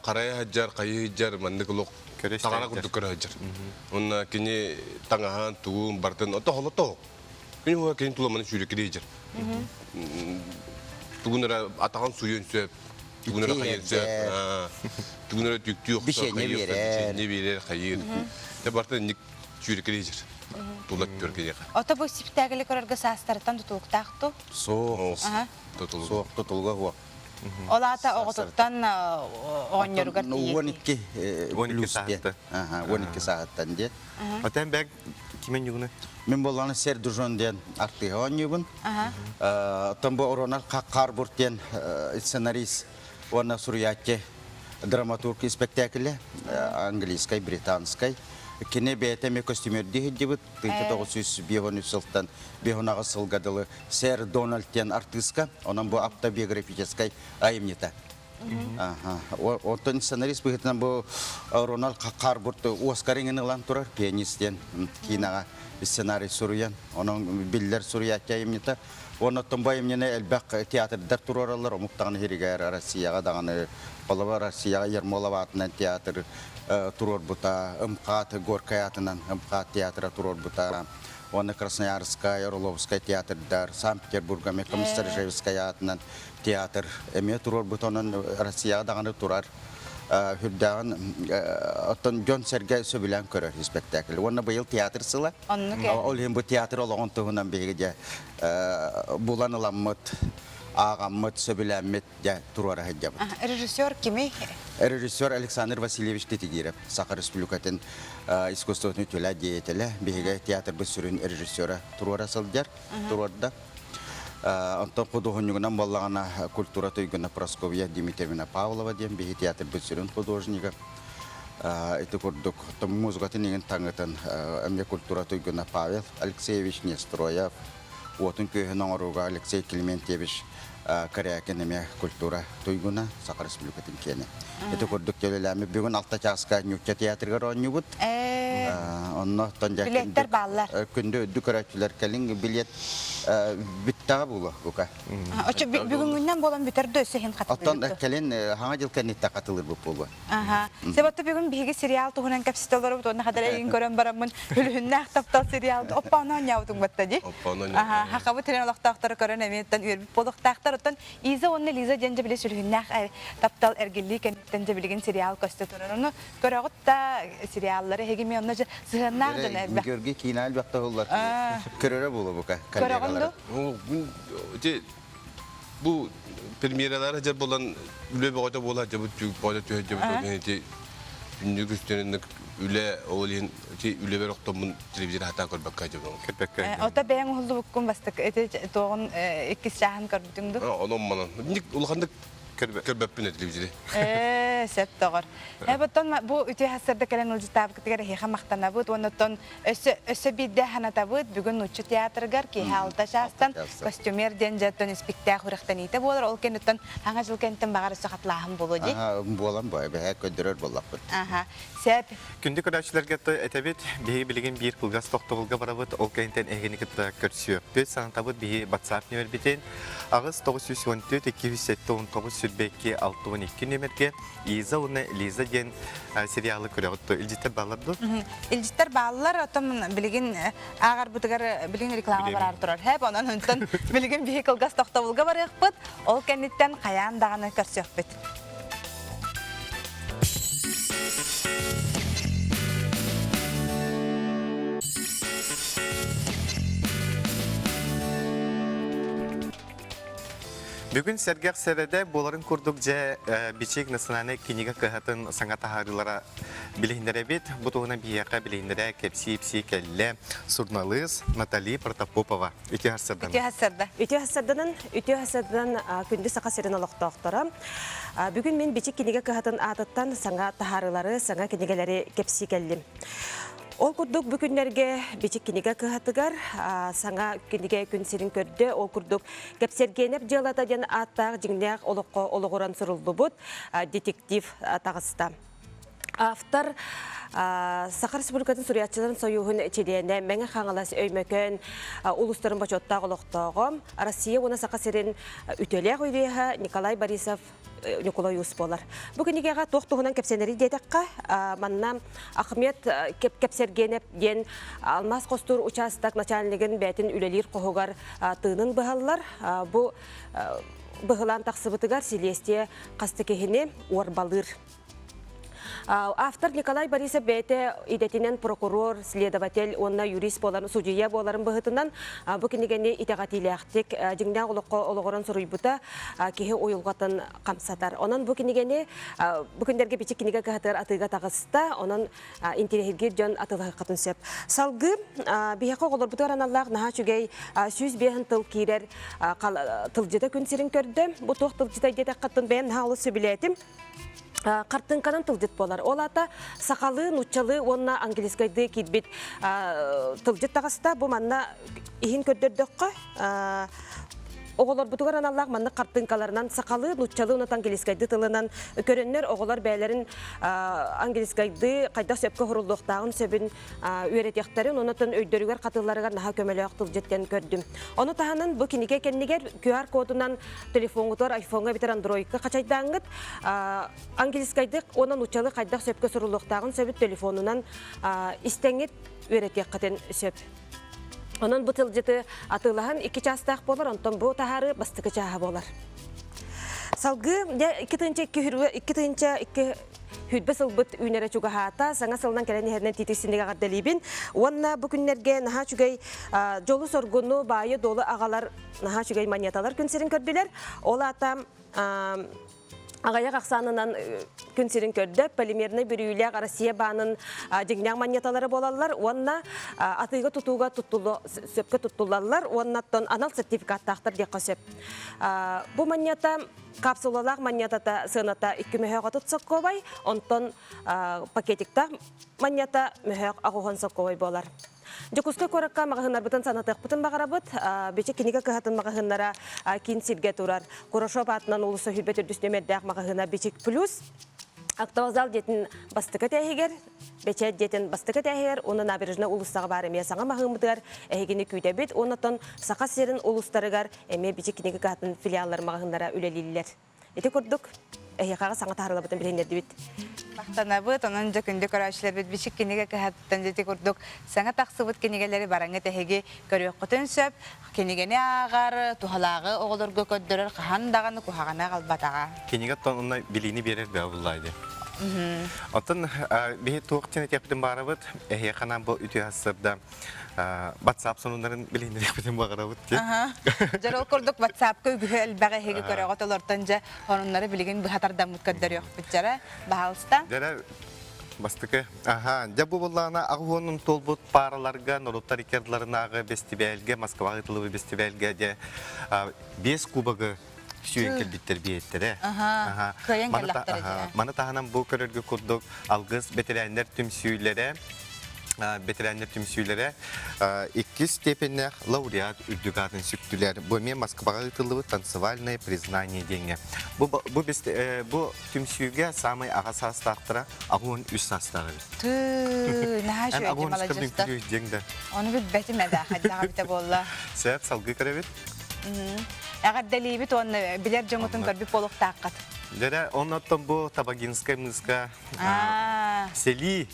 харайа сылдьар, хайыы сылдьар, маннык олох таҥара курдук көрө сылдьар. Уонна кини таҥаһын, тугун барытын ото холото. Кини уһа кини тула маны сүүрэккэ сылдьар. Тугун эрэ атаҕын суйуон сөп, тугун эрэ хайыан сөп, тугун эрэ түктүү охсор, хайыыр, бичиэнньэ биэрэр, хайыыр. Дьэ барыта инник сүүрэккэ сылдьар. Тула түөр киниэхэ. Ото бу спектаклы көрөргө саастарыттан тутулуктаах ту? Суох. Суох, тутулуга суох. Ол аата оҕотуттан оҕонньоругар тиийэр. 12 плюс диэн. 12 сааһыттан диэн. Отен бэг кимен югуна? Мин болланы Сер Дужон диэн артыыһа оонньуубун. Оттон бу Рональд Харбурт диэн сценарист уонна суруйааччы драматург испэктээкилэ английскай, британскай. Кини бэйэтэ эмиэ костюмердии сылдьыбыт. 1953 сылтан 58 сылга дылы Сэр Дональд диэн артыыска. Онон бу автобиографическай айымньыта. Оттон сценарист быһыытынан бу Рональд Харбурт Оскар иҥин ылан турар пианист диэн киинэҕэ сценарий суруйан, онон биллэр суруйааччы айымньыта. Оннуттан бу айымньыны элбэх театрдар туруораллар, омук даҕаны иһигэр Россияҕа даҕаны, холобур Россияҕа Ермолов аатынан театр туруорбута, МХАТ Горькай аатынан МХАТ театра туруорбута, уонна Красноярскай, Орловскай театрдар, Санкт-Петербурга эмиэ Комиссаржевскай аатынан театр эмиэ туруорбут, онон Россияҕа даҕаны турар үрдээҕин оттон дьон-сэргэ сөбүлээн көрөр испэктээкил. Уонна быйыл театр сыла. Ол иһин бу театр олоҕун туһунан биһиги дьэ булан ыламмыт, ааҕаммыт, сөбүлээммит дьэ туруора сылдьабыт. Режиссер кимий? Режиссер Александр Васильевич Титигиров, Саха Республикатын искусствотын үтүөлээх деятелэ, биһиги театрбыт сүрүн режиссера туруора сылдьар, туруорда. Онтон худуоһунньугунан буоллаҕына культура туйгуна Прасковья Дмитриевна Павлова диэн биһи театрбыт сүрүн художнига. Ити курдук музыкатын иҥин таҥытын эмиэ культура туйгуна Павел Алексеевич Нестроев, уотун күөһүн оҥорууга Алексей Климентьевич Корякин эмиэ культура туйгуна Саха Республикатын киэнэ. Ити курдук төлөлөөмүт бүгүн алта чааска Ньучча театрыгар оонньуубут. Онно оттон дьэ Билиэттэр бааллар. Күндү үрдүк көрөөччүлэр кэлин билиэт бүттэҕэ буолуо бука. Оччо бүгүҥҥүнэн буолан бүтэр да өссө иһин Оттон кэлин хаҥа дьыл кэнниттэн хатылыырбыт буолуо. Аха. Себатты бүгүн биһиги сериал туһунан кэпсэтэ олоробут уонна хадара эйигин көрөн бараммын Үлүһүннээх таптал сериал Оппааны оонньообутуҥ батта дии. Аха, хахабыт сирин олохтоохторо көрөн эмиэттэн үөрбүт буолуохтаахтар. Оттон Иза уонна Лиза диэн дьэ били сүлүһүннээх таптал эргиллии кэнниттэн дьэ билигин сериал көстө турар. Ону көрөҕүт да сериаллары эһиги эмиэ онно дьэ сыһыаннаах дьон элбэх. Георгий киинэ элбэх туһуллар. Көрөрө буолуо бука Көрөҕүн коллегалары. Ити бу премьералар дьэ буолан үлэ бөҕөтө буола дьэ бу түг бөҕөтө түһэ дьэ бу ити күннүк үстэнинник үлэ ол иһин ити үлэбэр охтоммун телевизор хатаа көрбөккө дьэ Көрбөккө. Ото бэйэҥ уһуллубуккун бастакы ити туоҕун иккис чааһын көрбүтүҥ ду? Онон манан улаханнык көрбөппүн телевизоры. Ээ, сөп доҕор. Э, оттон бу үтүө сарсыарда кэлэн ылдьытаабыкытыгар эһиэхэ махтанабыт уонна оттон Өссө, өссө биирдэ санатабыт, бүгүн нуучча театрыгар киэһэ алта чаастан костюмер диэн дьэ испиктээх үрэхтэниитэ буолар. Ол кэнниттэн хаҥа жыл кэнниттэн баҕар өссө хатылааһын буолуо дии. Буолан бу эбэһэ көрдөрөр буоллахпыт. Аха. Сөп. Күндү көрөөччүлэргэ этэбит, биһиги билигин биир кылгас тохтобулга барабыт, ол кэнниттэн эһигини кытта көрсүөхпүт, санатабыт биһи WhatsApp нүөмэрбитин 8 914 279 22 62 нүөмэргэ Иза уонна Лиза диэн сериалы көрөҕүт дуо? Илдьиттэр бааллар дуо? Илдьиттэр бааллар, оттон билигин ааҕарбытыгар билигин реклама бараар турар. Хэп, онон онтон билигин биһи кылгас тохтобулга барыахпыт, ол кэнниттэн хайаан даҕаны көрсүөхпүт. Бүгүн сэргэх сэрэдэ буоларын курдук дьэ Бичик национальнай кинигэ кыһатын саҥа таһаарыылара билиһиннэрэбит. Бу туһунан биһиэхэ билиһиннэрэ кэпсии-ипсии кэллэ суруналыыс Натали Протопопова. Үтүө сарсыарданан. Үтүө сарсыарда. Үтүө сарсыарданан, үтүө сарсыарданан күндү Саха сирин олохтоохторо. Бүгүн мин Бичик кинигэ кыһатын аатыттан саҥа таһаарыылары, саҥа кинигэлэри кэпсии кэллим. Ол курдук бу күннэргэ Бичик кинигэ кыһатыгар саҥа кинигэ күн сирин көрдө. Ол курдук Кэпсэргиэнэп дьыалата диэн ааттаах дьиҥнээх олоххо олоҕуран суруллубут детектив таҕыста. Автор Саха Республикатын суруйааччыларын сойууһун чилиэнэ Мэҥэ Хаҥалас Өймөкөөн улуустарын бочуоттаах олохтооҕо Россия уонна Саха сирин үтүөлээх юриһа Николай Борисов Ньукулай Уус буолар. Бу кинигэҕэ туох туһунан кэпсэнэрий диэтэххэ, манна Ахмед Кэпсэргиэнэп диэн алмаас хостуур учаастак начальнигын бэйэтин үлэлиир хоһугар тыынын быһаллар. Бу быһылаан тахсыбытыгар силиэстийэ хас да киһини уорбалыыр. Автор Николай Борисов бэйэтэ идэтинэн прокурор, следователь уонна юрист буолан, судьуйа буоларын быһыытынан бу кинигэни итэҕэтиилээхтик дьиҥнээх олоххо олоҕуран суруйбута киһи уйулҕатын хамсатар. Онон бу кинигэни бу күннэргэ бичик кинигэ кыһатыгар атыыга таҕыста, онон интэриэһиргиир дьон атыылаһыаххытын сөп. Салгыы биһиэхэ оҕолорбутугар аналлаах наһаа үчүгэй 105 тыл киирэр тылдьыта күн сирин көрдө. Бу туох тылдьытай диэтэххэ, бэйэм наһаа олус сөбүлээтим. Хартыыҥканан тылдьыт буолар. Ол аата сахалыы, нууччалыы уонна английскайдыы киирбит тылдьыт таҕыста. Бу манна иһин көрдөрдөххө, оҕолорбутугар аналлаах маннык хартыыҥкаларынан сахалыы, нууччалыы уонна английскайдыы тылынан көрөннөр оҕолор бэйэлэрин английскайдыы хайдах сөпкө оһоруллуохтааҕын сөбүн үөрэтиэхтэрин, онон өйдөрүгэр хатылларыгар наһаа көмөлөөх тылдьыт диэн көрдүм. Ону таһынан бу кинигэ кэннигэр QR кодунан телефоҥҥутугар айфоҥҥа эбэтэр андроидка хачайдааҥҥыт английскайдык уонна нууччалыы хайдах сөпкө суруллуохтааҕын сөбүт телефонунан истэҥҥит үөрэтиэххитин сөп. Онон бу тылдьыты атыылаһан икки чаастаах буолар, онтон бу таһаарыы бастакы чааһа буолар. Салгыы дьэ 2002 Хүрбэ сылбыт үүнэрэ чугаһаата, саҥа сылынан кэлэн иһэринэн тиитик синнигэ эҕэрдэлиибин. Уонна бу күннэргэ наһаа үчүгэй дьолу-соргуну, баайы-дуолу аҕалар наһаа үчүгэй монеталар күн сирин көрдүлэр. Ол аата аҕыйах ахсаанынан күн сирин көрдө. Полимернай бүрүйүүлээх Россия баанын дьиҥнээх монеталара буолаллар уонна атыыга тутууга сөпкө туттуллаллар уонна анал сертификаттаахтар диэххэ сөп. Бу монета Капсулалаах манньатата сыаната 2 мөһөөх 30 соккуобай, онтон пакетиктаах манньата мөһөөх 80 соккуобай буолар. Дьокуускай куоракка маҕаһыыннарбытын санатыахпытын баҕарабыт. Бичик кинигэ кыһатын маҕаһыыннара киин сиргэ турар. Курашов аатынан уулусса сүүрбэ төрдүс нүөмэрдээх маҕаһыына Бичик плюс. Автовокзал диэтин бастакы этээһигэр, Бэчээт диэтин бастакы этээһигэр уонна Набережная уулуссаҕа баар эмиэ саҥа маһыыммытыгар эһигини күүтэбит. Уонна Саха сирин улуустарыгар эмиэ Бичик кинигэ кыһатын филиаллар маҕаһыыннара үлэлииллэр. Ити курдук эһиэхэҕэ саҥа таһаарылабытын билиһиннэрдибит. Махтанабыт, онон дьэ күндү көрөөччүлэрбит Бичик кинигэ кыһатыттан ити курдук саҥа тахсыбыт кинигэлэри бараҥҥыт эһиги көрүөххүтүн сөп. Кинигэни ааҕар, туһалааҕы оҕолорго көрдөрөр хаһан даҕаны куһаҕаны аҕалбатаҕа. Кинигэ онно билиини биэрэр бөҕө буллаа дии. Оттон биһи туох диэн этиэхпитин баарабыт, эһиэхэ анаан бу үтүө сарсыарда WhatsApp сонуннарын билиһиннэриэхпитин баҕарабыт дии. Дьэ ол курдук WhatsApp-ка үгүһү элбэҕи эһиги көрөҕүт олортон дьэ сонуннары билигин быһа тардаммыт көрдөрүөхпүт дьэрэ баһаалыста. Дьэрэ бастакы аха дьэ бу буллаана аҕыс туолбут паараларга норуоттар иккардыларынааҕы бэстибээлгэ Москваҕа ыытыллыбыт бэстибээлгэ дьэ биэс кубогы сүүйэн кэлбиттэр биэттэрэ. Кыайан кэллэхтэрэ дии. Маны таһынан бу көрөргө курдук алгыс бэтэрээннэр түмсүүлэрэ бэтэрээннэр түмсүүлэрэ иккис степеннээх лауреат үрдүк аатын сүктүлэр. Бу эмиэ Москваҕа ыытыллыбыт танцевальное признание диэҥҥэ. Бу, бу, бу түмсүүгэ саамай аҕа саастаахтара 83 саастаах эбит. Тыы, наһаа үчүгэй маладьыстар. диэҥ да. Ону билбэтим эбээ, хайдах эбитэ буолла. Сөп, салгыы көрөбүт. Эҕэрдэлиибит уонна билэр дьоҥутун көрбүт буолуохтааххыт. Дэрэ, оннуттан бу Табагинскай мыска сэлии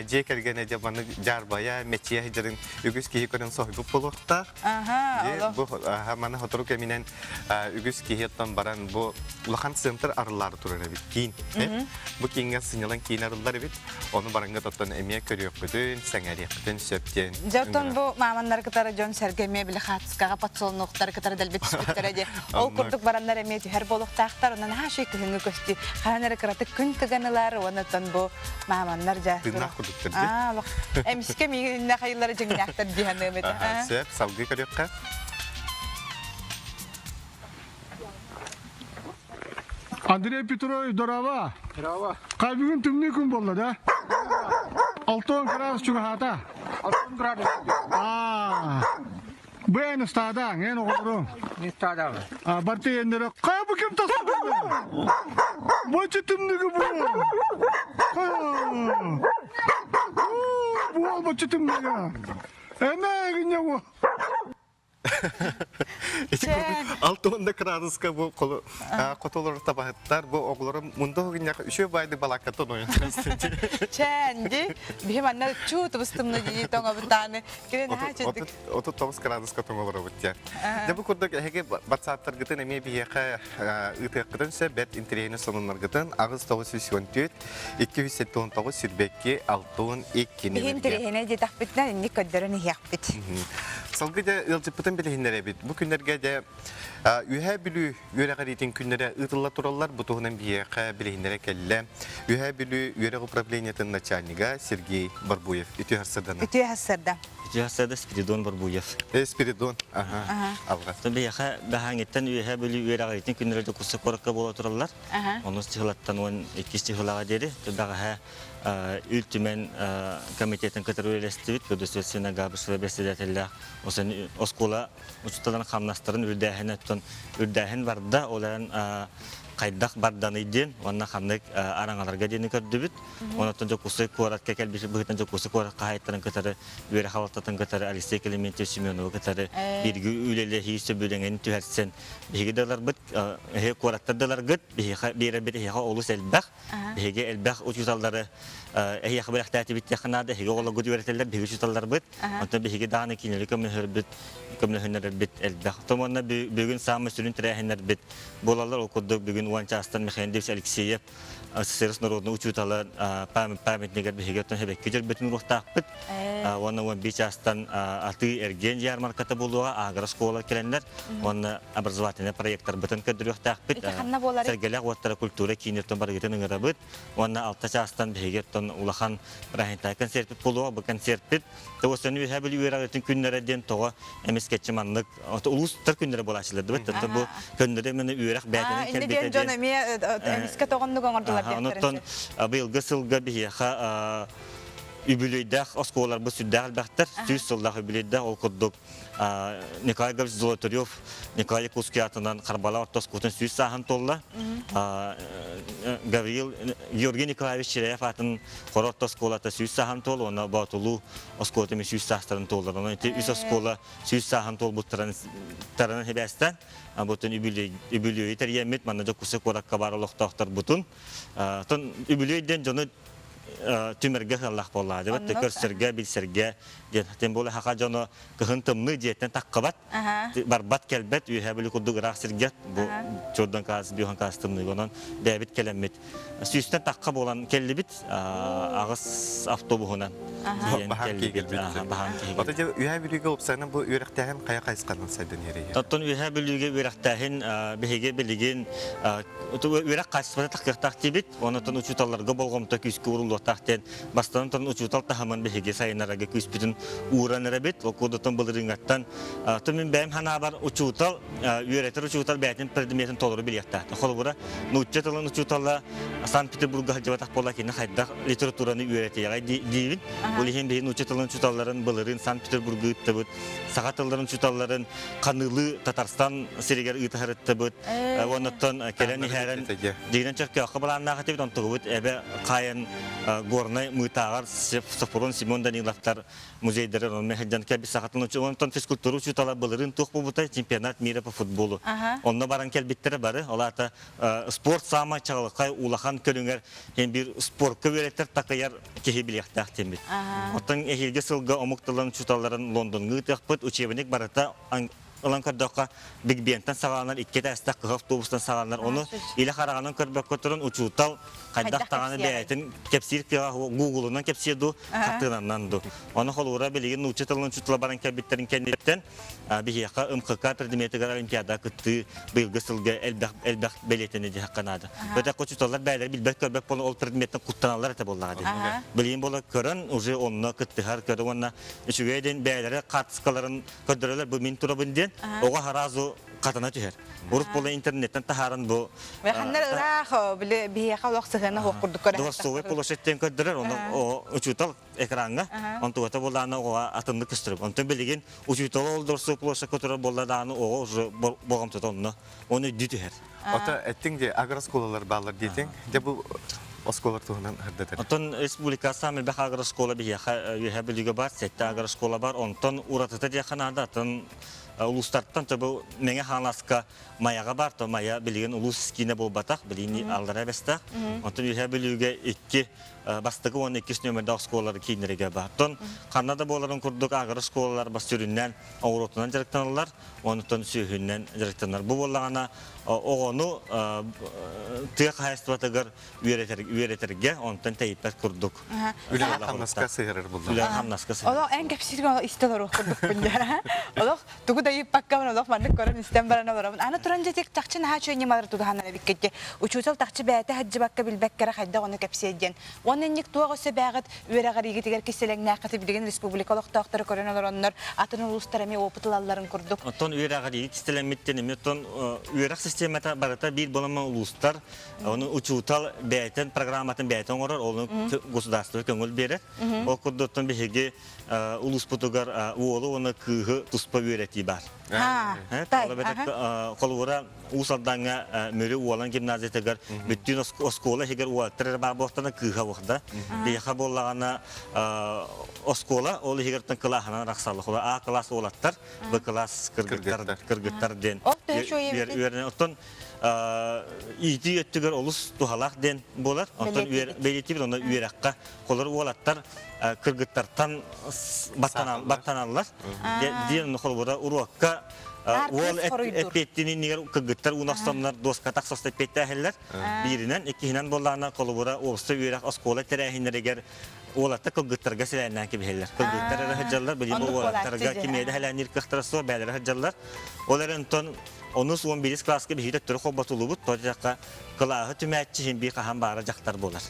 дьиэ кэргэнэ дьэ маны дьаарбайа, мэччийэ сылдьарын үгүс киһи көрөн соһуйбут буолуохтаах. Бу маны сотору кэминэн үгүс киһи оттон баран бу улахан центр арыллаары турар эбит киин. Бу кииҥҥэ сынньалаҥ киин арыллар эбит. Ону бараҥҥыт оттон эмиэ көрүөхпүтүн, сэҥээриэхпитин сөп диэн. Дьэ оттон бу мааманнары кытары дьон сэргэ эмиэ били хаатыскаҕа подсолнухтары кытары дэлби түспүттэрэ диye. Ол курдук бараннар эмиэ түһэр буолуохтаахтар. Онон наһаа үчүгэй күһүҥҥү көстүү. Хаһан эрэ кыратык күн тыган ылар, уонна оттон бу мааманнар дьэ. Тыыннаах курдуктар дии. Эмискэ миигин хайыллары дьиҥнээхтэр дии саныам этэ. Сөп, салгыы көрүөххэ. Андрей Петрович, здорово! Здорово. Хай бүгүн тымныы күн буолла да? Алтон градус чугаһаата. Алтон градус. Аа. Бу эн ыстаадаҥ, эн оҕолоруҥ. Не ыстаадаҕы. А, барты эннere Хай бу ким тастады? Бочу тымныгы бу. Бу бочу тымныгы. Эне гинне бу. Ити курдук 60 кыраадыска бу хотолор табаһыттар бу оҕолорум мунду гынньах үчүгэй байды балааккаттан ойон Чээнди биһи манна чуу тубустумна дии тоҥобутааны кини наһаа чэдик 39 кыраадыска тоҥолоробут диэн. Дьэ бу курдук эһиги батсааптаргытын эмиэ биһиэхэ ыытыаххытын сөп бэрт интэриэһинэй сонуннаргытын 8 914 279 22 62 Биһи интэриэһинэй диэтэхпитинэ инник көрдөрөн иһиэхпит. Салгыы дьэ ыалдьыппытын билиһиннэрэбит. Бу күннэргэ дьэ Үөһээ Бүлүү үөрэҕириитин күннэрэ ыытылла тураллар. Бу туһунан биһиэхэ билиһиннэрэ кэллэ. Үөһээ Бүлүү үөрэх управлениетын начальнига Сергей Барбуев. Үтүө сарсыарданы. Үтүө сарсыарда. Үтүө сарсыарда Спиридон Барбуев. Э, Спиридон. Аха. Алҕас. Биһиэхэ баһааҥҥыттан Үөһээ Бүлүү үөрэҕириитин күннэрэ Дьокуускай куоракка буола тураллар. Онус чыһылаттан 12 чыһылаҕа диэри бэҕэһээ Ил Түмэн комитетын кытары үлэлэстибит. Государственная Габышева председателлээх оскуола учууталларын хамнастарын үрдээһин оттон үрдээһин барда. Ол эрэн хайдах барданый диэн уонна ханнык араҥаларга диэни көрдүбүт. Онон Дьокуускай куоратка кэлбит быһыытынан Дьокуускай куорат хаһаайыттарын кытары үөрэх салалтатын кытары Алексей Климентьевич Семеновы кытары бииргэ үлэлэһии сөбүлэҥин түһэрсэн биһиги да ыларбыт эһи куораттар да ыларгыт биһиэхэ биэрэрбит эһиэхэ олус элбэх Биһиги элбэх учууталлары эһиэхэ бэлэхтээтибит диэххэ наада. Эһиги оҕолоргут үөрэтэллэр, биһиги учууталларбыт. Онтон биһиги даҕаны кинилэри көмөлөһөрбүт, көмөлөһүннэрэрбит элбэх. Оттон уонна бүгүн саамай сүрүн тэрээһиннэрбит буолаллар. Ол курдук бүгүн уон чаастан Михаил Андреевич Алексеев СССР народный учуутала памятнигар биһиги оттон хэбэкки дьөрбөтүн уруохтаахпыт. Уонна 11 чаастан атыы эргиэн ярмарката буолуоҕа, агро школа кэлэннэр уонна образовательнай проекттарбытын көрдөрүөхтээхпит. Ханна буоларый? Сэргэлээх уоттара культура кииниттэн барыгытын ыҥырабыт. Уонна алта чаастан биһиги оттон улахан праздниктаах концертпит буолуоҕа. Бу концертпит тоҕустан үөһээ Бүлүү үөрэҕитин күннэрэ диэн тоҕо эмискэччи маннык улуустар күннэрэ буолааччылар дыбыт. Бу көннөрү именно үөрэх бээтинэн кэлбитэ диэн. дьон эмиэ эмискэ тоҕоннук оҥордулар диэхтэрин. Онтон быйылгы сылга биһиэхэ. үбүлүөйдээх оскуолаларбыт сүрдээх элбэхтэр. 100 сыллаах үбүлүөйдээх ол курдук Николай Гаврилович Золотарев Николай Якутский аатынан Харбала орто оскуолатын 100 сааһын туолла. Гавриил Георгий Николаевич Чиряев аатын Хоро орто оскуолата 100 сааһын туол уонна Боотулуу оскуолата эмиэ 100 саастарын туоллар. Онон ити үс оскуола 100 сааһын туолбуттарын таранан хибээстэн бутун үбүлүөйү тэрийэммит манна Дьокуускай куоракка баар олохтоохторбутун тон үбүлүөй диэн дьону түмэргэ сыаллаах буоллаҕа дебат көрсөргө билсэргэ диэн тем более хаха дьоно кыһын тымныы дьиэттэн таххабат барбат кэлбэт үөһэ били курдук ыраах сиргэ бу чордон каас биохан каас тымныыга онон бэйэбит кэлэммит сүүстэн тахха буолан кэллибит аҕыс автобуһунан тиийэн кэллибит баһаан киһи Ото дьэ Үөһээ Бүлүүгэ уопсайынан бу үөрэхтээһин хайа хайысханан сайдан иһэрий? Оттон Үөһээ Бүлүүгэ үөрэхтээһин биһиги билигин үөрэх хаачыстыбата тахсыахтаах диибит. Онтон учууталларга болҕомто күүскэ ууруллуохтаах диэн бастатан туран учуутал таһымын биһиги сайыннарарга күүспүтүн ууран эрэбит. Ол курдуктан былырыыҥҥаттан мин бэйэм санаабар учуутал үөрэтэр учуутал бэйэтин предметин толору билиэхтээх. Холобура, нуучча тылын учуутала Санкт-Петербурга сылдьыбатах буолла кини хайдах литератураны үөрэтиэҕэй диибин. Ол иһин биһиги нуучча тылын учууталларын былырыын Санкт-Петербурга ыыттыбыт. Саха тылларын учууталларын Ханыылыы Татарстан сиригэр ыытаһарыттыбыт. Оннуттан кэлэн иһэрэн дигинэн Чөркөөххө былааннаах этибит. Онтугубут эбэ хаайан Горнай Мыытааҕар Софрон Семен Даниловтар музейдары онно сылдьан кэлбит сахатын онтон физкультура учуутала былырыын туох буолбутай чемпионат мира по футболу. Онно баран кэлбиттэрэ бары. Ол аата спорт саамай чаҕылхай улахан көрүҥэр биир спортка үөрэтэр такайар киһи билиэхтээх диэммит. Оттон эһиилги сылга омук тылын учууталларын Лондоҥҥа ыытыахпыт. Учебник барыта ылан көрдөххө Биг Бентэн саҕаланар, икки этээстээх кыһыл автобустан саҕаланар. Ону илэ хараҕынан көрбөккө туран учуутал хайдах даҕаны бэйэтин кэпсиир кыаҕа гуглунан кэпсиир дуу, хартыынанан дуу. Ону холуура билигин нуучча тылын учуутала баран кэлбиттэрин кэнниттэн биһиэхэ МХК предметигэр олимпиада кыттыы быйылгы сылга элбэх элбэх бэлиэтэни диэххэ наада. Өтөх учууталлар бэйэлэрэ билбэт көрбөт буолан ол предметтэн куттаналлар этэ буоллаҕа дии. Билигин буола көрөн уже онно кыттыһар көрө уонна үчүгэй диэн бэйэлэрэ хаартыскаларын көрдөрөлөр бу мин турабын диэн оҕо сразу хатана түһэр. Урут буола интернеттен таһааран бу Ханнар ыраах били биһиэхэ олох сыһыана суох курдук көрө. Дворцовый площадьтан көрдөрөр, ону учуутал экраҥҥа, онтугата буоллаҕына оҕоҕо атыннык көстөр. Онтон билигин учуутал ол дворцовый площадька турар буолла даҕаны оҕо уже болҕомтото онно, оны өйдүү түһэр. Ото эттиҥ дии агроскуолалар бааллар диэтиҥ. Дьэ бу оскуолалар туһунан сырдатар. Оттон республика саамай элбэх агроскуола биһиэхэ Үөһээ Бүлүүгэ баар, сэттэ агроскуола бар. Онтон уратыта диэххэ наада, атын улуустартан бу Мэҥэ Хаҥаласка Майаҕа бар, то Майа билигин улуус киинэ буолбатах, билигин аллара бэстээх. Онтон Үөһээ Бүлүүгэ икки бастакы уонна иккис нүөмэрдээх оскуолалар кииннэригэр бар. Оттон ханна да буоларын курдук агроскуолалар бас сүрүннээн оҕуруотунан дьарыктаналлар, онтон сүөһүнэн дьарыктанар. Бу буоллаҕына оҕону тыа хаһаайыстыбатыгар үөрэтэргэ онтон тэйиппэт курдук. Үлэҕэ хамнаска сыһыарар булла. Үлэҕэ хамнаска сыһыарар. Олох эн кэпсииргэ истэ олоруох курдукпун дьэ. Олох тугу да ыйыппакка олох маннык көрөн истэн баран олоробун. Аны туран дьэ чахчы наһаа үчүгэй ньымалары тутуһаннар эбиккит дии. Учуутал тахчы бэйэтэ сылдьыбакка билбэккэ эрэ хайдах ону кэпсиэ диэн. Уонна инник туох өссө бээҕит үөрэҕириигитигэр кистэлэҥнээххит билигин республика олохтоохторо көрөн олороннор атын улуустар эмиэ опыт ылалларын курдук. Оттон үөрэҕирии кистэлэммиттэн эмиэ оттон үөрэх систиэмэтэ барыта биир буолан улуустар ону учуутал бэйэтин программатын бэйэтэ оҥорор, ону государство көҥүл биэрэр. Ол курдук оттон биһиги улууспутугар уолу уонна кыыһы туспа үөрэтии баар. Холобура, Уус Алдаҥҥа Мүрү Уолан гимназиятыгар бүттүүн оскуола иһигэр уолаттар эрэ баар буолтана кыыһа буолда. Биһиэхэ буоллаҕына оскуола ол иһигэр кылааһынан арахсаллар. А класс уолаттар, Б класс кыргыттар кыргыттар диэн үөрэнэ. Оттон иитии өттүгэр олус туһалаах диэн буолар. Оттон бэлиэтиибит онно үөрэххэ холор уолаттар кыргыттартан баттаналлар. Диэн холобура уруокка уол эппиэттин иннигэр кыргыттар ууна охсоннор дуоска тахсоста эппиэттээһэллэр. Бииринэн, иккиһинэн буоллаҕына холобура уопсай үөрэх оскуола тэрээһиннэригэр уолаттар кыргыттарга сэлээннээн кэбиһэллэр. Кыргыттар эрэ сылдьаллар, билигин бу уолаттарга кимиэдэ сэлээнниир кыахтара суох, бэйэлэрэ сылдьаллар. Ол эрэн онтон онус 11 кылааска биһиги төттөрү холботуллубут, то диэххэ кылааһы түмээччи иһин биир хаһан баара дьахтар буолар.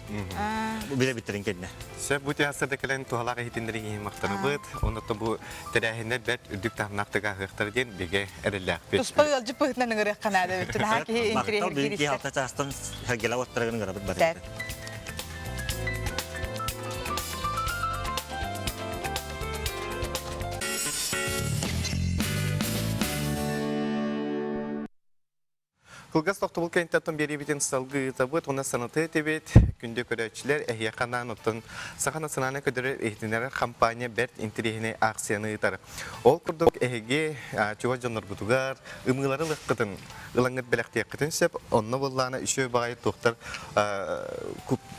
Билэбиттэрин кэннэ. Сөп бу театрда кэлэн туһалаах иһитиннэрин иһин махтанабыт. Онно бу тэрээһиннэр бэрт үрдүк таһымнаахтык ааһыахтара диэн бигэ эрэллээхпит. Туспа ыалдьыт быһыытынан ыҥырыахха наада эбит. Наһаа киһи Махтал интириэһиргиир бүгүн истэр. алта чаастан сэргэлээх оттарыгын ыҥырабыт барыта. Кылгас тохтобул кэнниттэн биэриибитин салгыы ыытабыт уонна санатыы этибит. Күндү көрөөччүлэр, эһиэхэ анаан оттон Саха национальнай көрдөрөр иһитиннэрэр хампаанньа бэрт интэриэһинэй аахсыйаны ыытар. Ол курдук эһиги чугас дьонноргутугар ымыылары ылыаххытын, ылаҥҥыт бэлэхтиэххитин сөп. Онно буоллаҕына үчүгэй баҕайы туохтар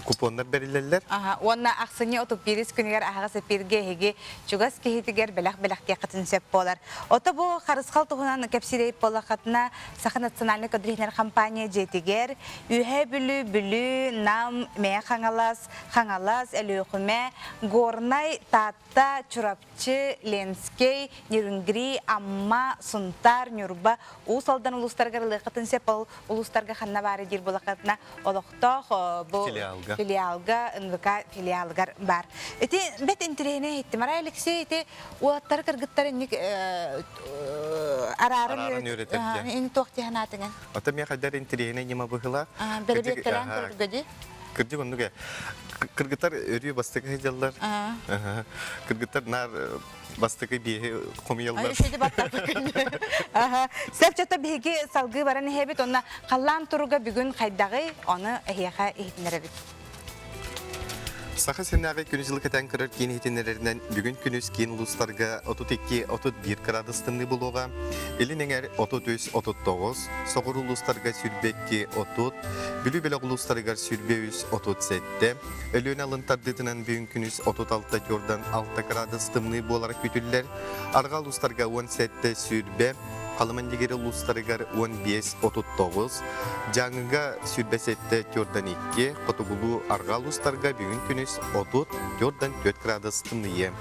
купоннар бэриллэллэр. Уонна ахсынньы 31 күнүгэр аһаҕас эпииргэ эһиги чугас киһитигэр бэлэх бэлэхтиэххитин сөп буолар. Ото бу харысхал туһунан кэпсиир буоллаххытына, Саха национальнай көдүрүһүнэр компания дьиэтигэр Үөһээ Бүлүү, Бүлүү, Нам, Мэҥэ Хаҥалас, Хаҥалас, Өлүөхүмэ, Горнай, Таатта, Чурапчы, Ленскэй, Нерюнгри, Амма, Сунтаар, Ньурба, Уус Алдан улуустарыгар ылыаххытын сөп. Ол улуустарга ханна баары диир буоллаххытына, олохтоох бу филиалга филиалга НВК филиалыгар баар. Ити бэт интэриэһинэй иһиттим. Арай Алексей ити уолаттары кыргыттар инник арааран үөрэтэр ини туох дии санаатыҥ? Ата миэхэ хайдар интэриэһинэй ньыма быһыылаах. Бэрэбиэркэлээн көрөргө дии. Кырдьык оннук ээ. Кыргыттар өрүү бастакы сылдьаллар. Кыргыттар наар бастакы биэһи хомуйаллар. Сөп чото биһиги салгыы баран иһэбит онно халлаан туруга бүгүн хайдаҕый ону эһиэхэ иһитиннэрэбит. Саха сиринээҕи күнү-дьылы кэтээн көрөр киин иһитиннэрэринэн бүгүн күнүс киин улуустарга 32-31 кыраадыс тымныы буолуоҕа. Илин эҥэр 33-39, соҕуруу улуустарга 22-30, Бүлүү бөлөх улуустарыгар 23-37, Өлүөнэ алын тардыытынан бүгүн күнүс 36 тюрдан 6 кыраадыс тымныы буолара күүтүллэр. Арҕаа улуустарга 17 сүүрбэ, Халыман-Дигири улуустарыгар 15-39, Дьааҥыга 27 тюрдан 2, Хотугулуу арҕаа улуустарга бүгүн күнүс 30 тюрдан 4 кыраадыс тымныйыа.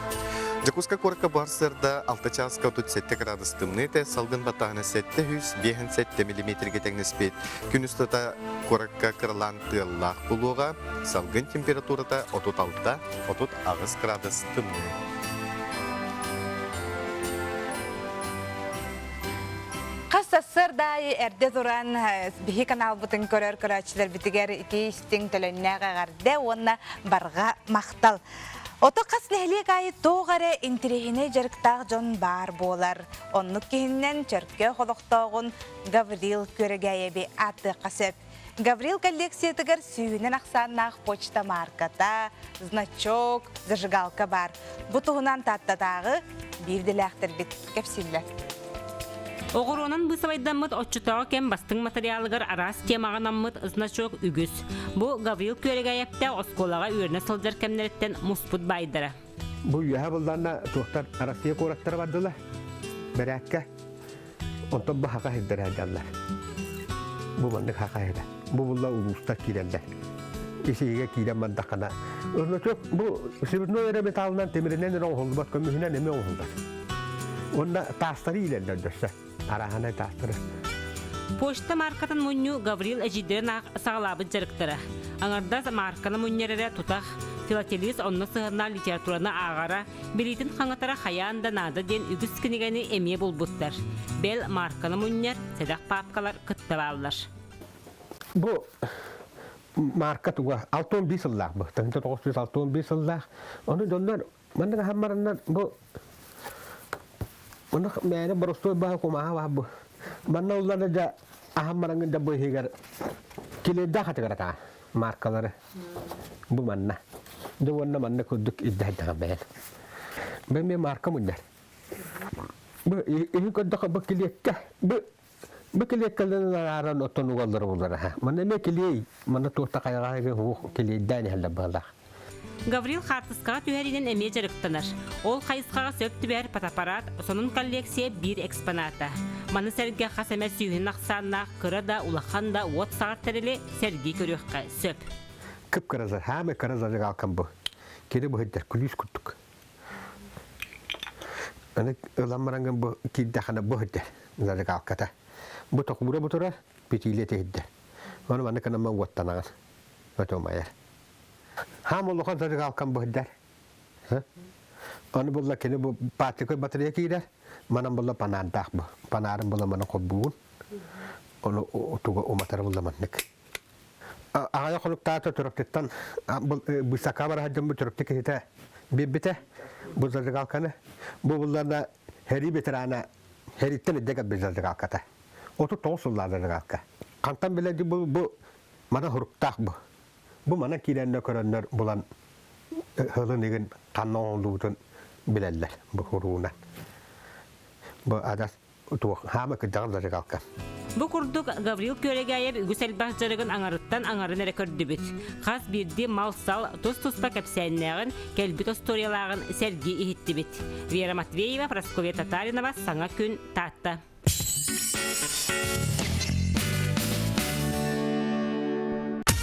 Дьокуускай куоракка бу сарсыарда 6 чааска 37 кыраадыс тымныы этэ, салгын баттааһына 757 миллиметргэ тэҥнэспит. Күн устата куоракка кыралаан тыаллаах буолуоҕа, салгын температурата 36-38 градус тымныы. Хас сарсыарда аайы эрдэ туран биһи каналбытын көрөр көрөөччүлэрбитигэр ити истиҥ төлөннөөх эҕэрдэ уонна барҕа махтал. Ото хас нэһилиэк аайы туох эрэ интэриэһинэй дьарыктаах дьон баар буолар. Оннук киһиннэн Чөркөөх олохтооҕун Гаврил Күөрэгээйэби ааттыахха сөп. Гаврил коллекциятыгар сүүһүнэн ахсааннаах почта маарката, значок, зажигалка баар. Бу туһунан Тааттатааҕы биир идэлээхтэрбит кэпсииллэр. Оҕуруонан быысабайдаммыт оччотооҕу кэм бастыҥ матырыйаалыгар араас темаҕа анаммыт значок үгүс. Бу Гаврил Күөрэгээйэптээх оскуолаҕа үөрэнэ сылдьар кэмнэриттэн муспут баайдара. Бу үөһэ булланна туохтар Россия куораттара бардылар. Бэрээккэ. Онтон бу хака сирдэр сылдьаллар. Бу маннык хака сирэ. Бу булла улуустар киирэллэр. Исиигэ киирэн бардаххына. Значок бу сибирной эрэ металлынан тимиринэн эрэ оҥоһуллубат, көмүһүнэн эмиэ оҥоһуллар. Уонна таастары иилэллэр дөссө. Арааһынай таастары. Почта маркатын мунньуу Гаврил эдьиийдэрин аах саҕалаабыт дьарыктара. Аҥардас марканы мунньар эрэ тутах, филателист онно сыһыаннаах литератураны ааҕара, билиитин хаҥатара хайаан да наада диэн үгүс кинигэни эмиэ булбуттар. Бэл, марканы мунньар, сэдэх паапкалар кытта бааллар. Бу марка туга 61 сыллаах бу. 1961 сыллаах. Ону дьоннор маннык аһаммараннар бу маннык мээнэ боростуой баһа кумааһа баһа бу. Манна уллана да аһаммарангын да бу иһигэр килиэйдээх атыгар маркалары Бу манна. Дьэ уонна манна курдук ирдэһэрдэҕэ бэйэн. Бу эмиэ марка мунньар. Бу иһин көрдөххө бу килиэккэ бу бу килиэккэлэрин арааран оттон угаллара буллара ха. Манна эмиэ килиэй, манна туох да хайаҕаһыгы уһуох килиэйдээн иһэллэр быһалаах. Гаврил хаартыскаҕа түһэриинэн эмиэ дьарыктанар. Ол хайысхаҕа сөп түбэһэр фотоаппарат сонун коллекция биир экспоната. Маны сэргэ хас эмэ сүүһүн ахсааннаах кыра да, улахан да уот саҕар тэрили сэргии көрүөххэ сөп. Кып-кыра хаамай кыра зажигалкам бу. Кини быһыйдар күлүүс курдук. Аны ылан барангын бу киирдэххинэ бу иһирдэр зажигалката. Бу токуура бу турар, пятилет иһирдэр. Ону манна кынамман уоттанаҕын. Өтө Хаам улахан зажигалкам быһыйдар. Аны булла кини бу паатыкы батарея киирэр, манан булла панаардаах бу. Панаарын була маны холбуун. Ону туга уматар булла маннык. Аҕайа хонуктаата Төрөптүттэн быысакка бара сылдьан бу Төрөптү киһитэ биэрбитэ бу зажигалканы. Бу булларна сэрии ветерана сэрииттэн эрдэ кэлбит зажигалката. 39 сыллаах зажигалка. Хантан билэди бу бу мана хуруктаах бу. Бу мана киирэннэр көрөннөр булан хылын игин ханна оҥолуутун билэллэр бу хуруунан. Бу адас туох хаама кырдьаҕас зажигалка. Бу курдук Гаврил Күөрэгээйэп үгүс элбэх дьарыгын аҥарыттан аҥарын эрэ көрдүбүт. Хас биирдии мал-сал тус-туспа кэпсээннээҕин, кэлбит остуоруйалааҕын сэргии иһиттибит. Вера Матвеева, Прасковья Татаринова, Саҥа күн, Таатта.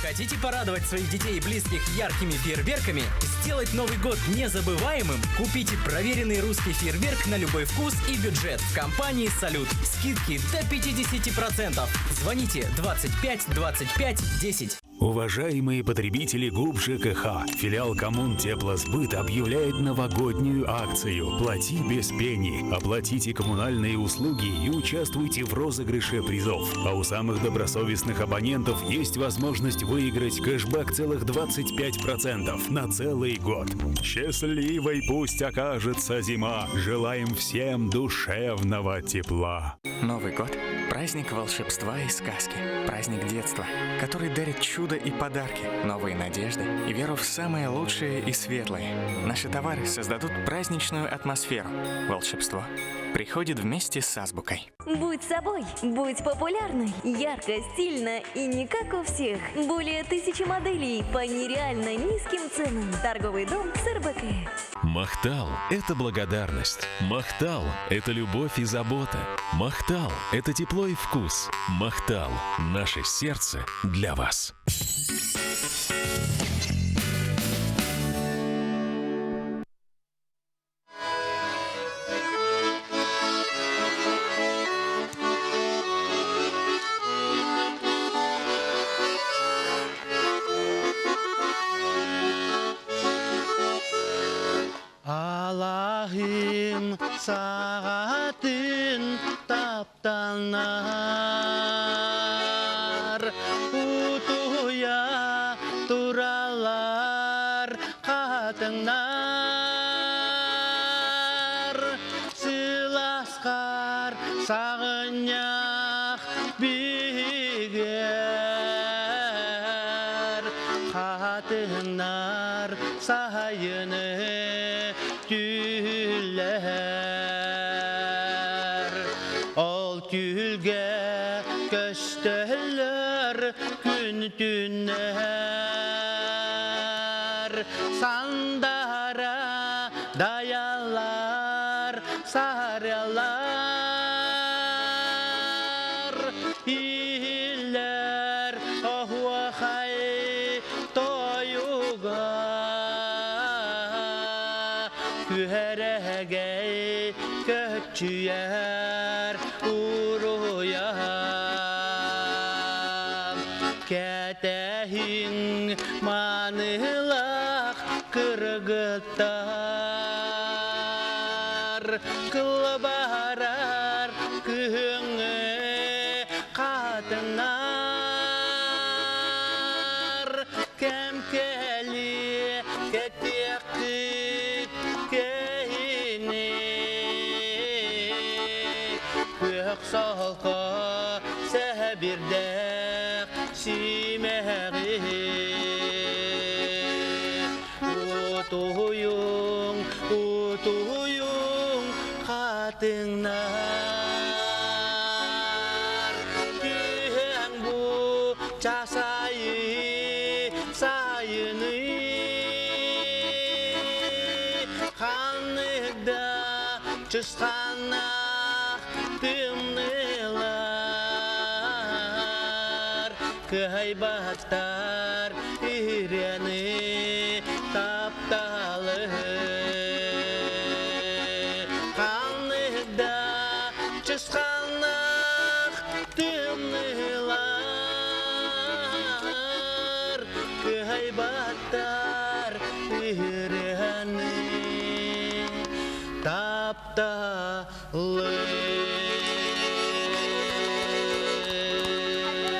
Хотите порадовать своих детей и близких яркими фейерверками? Сделать Новый год незабываемым? Купите проверенный русский фейерверк на любой вкус и бюджет в компании «Салют». Скидки до 50%. Звоните 25 25 10. Уважаемые потребители ГУП ЖКХ, филиал Коммун Теплосбыт объявляет новогоднюю акцию «Плати без пени». Оплатите коммунальные услуги и участвуйте в розыгрыше призов. А у самых добросовестных абонентов есть возможность выиграть кэшбэк целых 25% на целый год. Счастливой пусть окажется зима. Желаем всем душевного тепла. Новый год – праздник волшебства и сказки. Праздник детства, который дарит чудо и подарки, новые надежды и веру в самое лучшее и светлое. Наши товары создадут праздничную атмосферу. Волшебство приходит вместе с азбукой. Будь собой, будь популярной, ярко, стильно и не как у всех. Более тысячи моделей по нереально низким ценам. Торговый дом СРБК. Махтал – это благодарность. Махтал – это любовь и забота. Махтал – это тепло и вкус. Махтал – наше сердце для вас. Алаһым саҕатын таптанар, утуйа тураллар хатыҥнар. Сыласкар саҕынньах биһигэр хатыҥнар саһайыны түллэр. Ол түһүлгэ көстөллөр күн түннэр. Сандара даялар сарылар. Иһиллэр оһуохай тойуга Күһэрэгэй көччүйэр уруйа Кэтэһиҥ маанылаах кыргыттар Кылбарар күһүҥҥү хатыҥнар Кэм кэлиэ кэтиэххит кэһини Күөх солко сэһэбирдээх симэҕи Утуйуҥ, утуйуҥ, хатыҥнар Түһэҥ бу часайы сайыны Ханнык да чысханнаах тымныылар Кыһайбаттар ириэни тапталы Ханнык да чысханнаах тымныылар Кыһайбаттар ириэни тапталы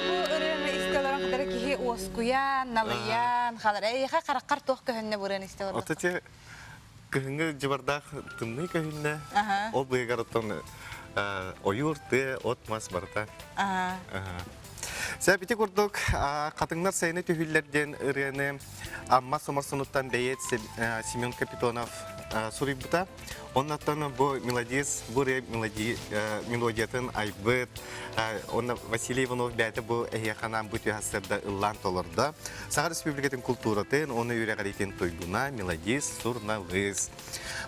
Бу ырыаны истэ олорон кытары киһи уоскуйан, налыйан халар. Эйиэхэ хараххар туох көһүннэ бу ырыаны истэ олордоххо? Ото те кыһыҥҥы дьыбардаах тымныы көһүннэ. Ол быыгар оттон ойуур, тыа, от-мас барыта. Сөп ити курдук хатыҥнар сайыны түһүүллэр диэн ырыаны Амма Соморсунуттан бэйиэт Семен Капитонов суруйбута. Оннуттан бу мелодист, бу ырыа мелодиятын айбыт. Онно Василий Иванов бэйэтэ бу эһиэхэ анаан бу түһэ сырда ыллаан толордо. Саха Республикатын култууратын уонна үөрэҕириитин туйгуна, мелодист, суруналыыс.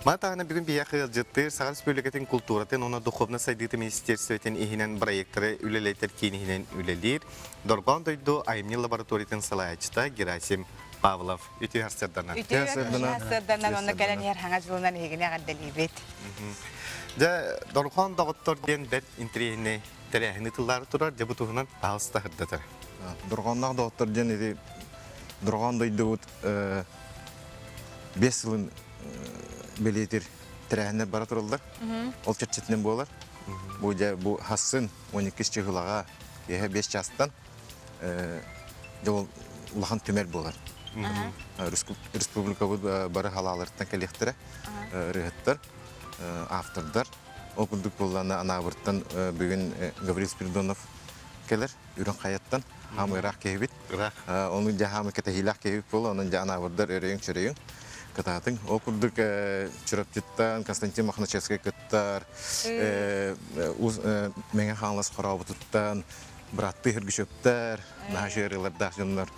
Маны таһынан бүгүн биһиэхэ ыалдьыттыыр Саха Республикатын култууратын уонна духовнай сайдыытын министерствотын иһинэн проектары үлэлэтэр киин иһинэн үлэлиир Дорҕоон дойду айымньы лабораториятын салайааччыта Герасим Павлов. Үтүө сарсыарданан. Үтүө сарсыарданан уонна кэлэн иһэр хаҥа дьылынан эһигини эҕэрдэлиибит. Дьэ, Дорҕоон доҕоттор диэн бэрт интэриэһинэй тэрээһини тыллаары турар, дьэ бу туһунан паһалыста сырдатар. Дорҕоонноох доҕоттор диэн ити Дорҕоон дойдубут биэс сылын бэлиэтир тэрээһиннэр бара тураллар. Ол чэрчитинэн буолар. Бу дьэ бу хассын 12 чыһылаҕа киэһэ 5 чаастан дьэ ол улахан түмэл буолар. Республикабыт бары халааларыттан кэлиэхтэрэ ырыаһыттар, автордар. Ол курдук буоллаҕына Анаабыртан бүгүн Гаврил Спиридонов кэлэр. Үрүҥ Хайаттан хаамы ыраах киһибит. Ону дьэ хаамы кэтэһиилээх киһибит буолла, онон дьэ анаабырдар өрөйүҥ-чөрөйүҥ кытаатыҥ. Ол курдук Чурапчыттан Константин Мохначевскай кыттар, Мэҥэ Хаҥалас Хорообутуттан быраттыы Хөргүчөптөр, наһаа үчүгэй ырыалардаах дьоннор.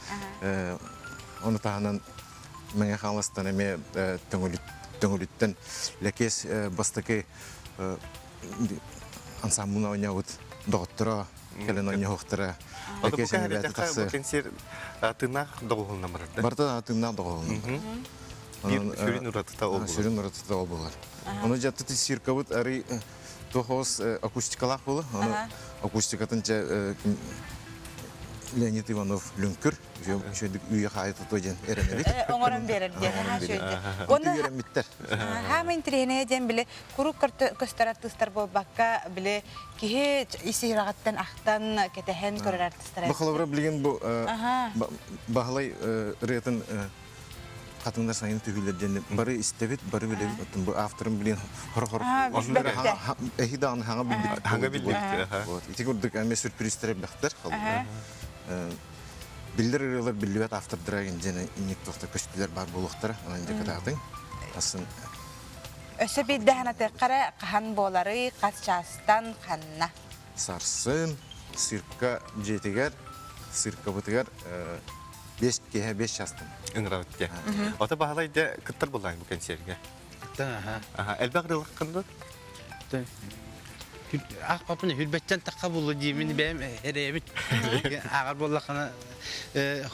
Ону таһынан Мэҥэ Хаҥаластан эмиэ Төҥүлүттэн Лэкиэс бастакы ансамблын оонньообут доҕотторо кэлэн оонньоһуохтара. Бу кэнсиэр тыыннаах доҕуһуолунан барар да? Барыта тыыннаах доҕуһуолунан барар. Биир сүрүн уратыта ол буолар. Сүрүн уратыта ол буолар. Ону дьаттыты циркабыт арый туох акустикалаах буолар. Ону акустикатын чэ Леонид Иванов Лүҥкүр үчүгүйдүк үйэ хаайы тутуо диэн эрэнэбит. Оҥорон биэрэр диэн. Уонна үөрэммиттэр. Хаама интэриэһинэйэ диэн били куруук көстөр артыыстар буолбакка били киһи ис иһирэҕиттэн ахтан, кэтэһэн көрөр артыыстара. Бу холобура билигин бу Баһылай ырыатын хатыҥнар сайын түһүүлэр диэн бары истэбит, бары билэбит. Оттон бу авторын билин хор-хор эһи даҕаны хаҥа билбит. Хаҥа билбит. Вот. Ити курдук эмиэ сюрпризтэр элбэхтэр. Биллэр ырыалар биллибэт автордара диэн инник туохта көстүүлэр баар буолуохтара. Онон дьэ кытаатыҥ. Асын Өссө биирдэ санатыахха эрэ, хаһан буоларый, хас чаастан, ханна? Сарсын цирка дьиэтигэр, циркабытыгар биэс киэһэ биэс чаастан. Ыҥырабыт дьэ. Ото Баһылай дьэ кыттар буоллаҕай бу кэнсиэргэ? Кыттан, аха. Аха, элбэх ырыалаххын дуо? Ах папын хүрбэттэн тахха булла диэмин бэйэм эрэйэбит. Ааҕар буоллаххына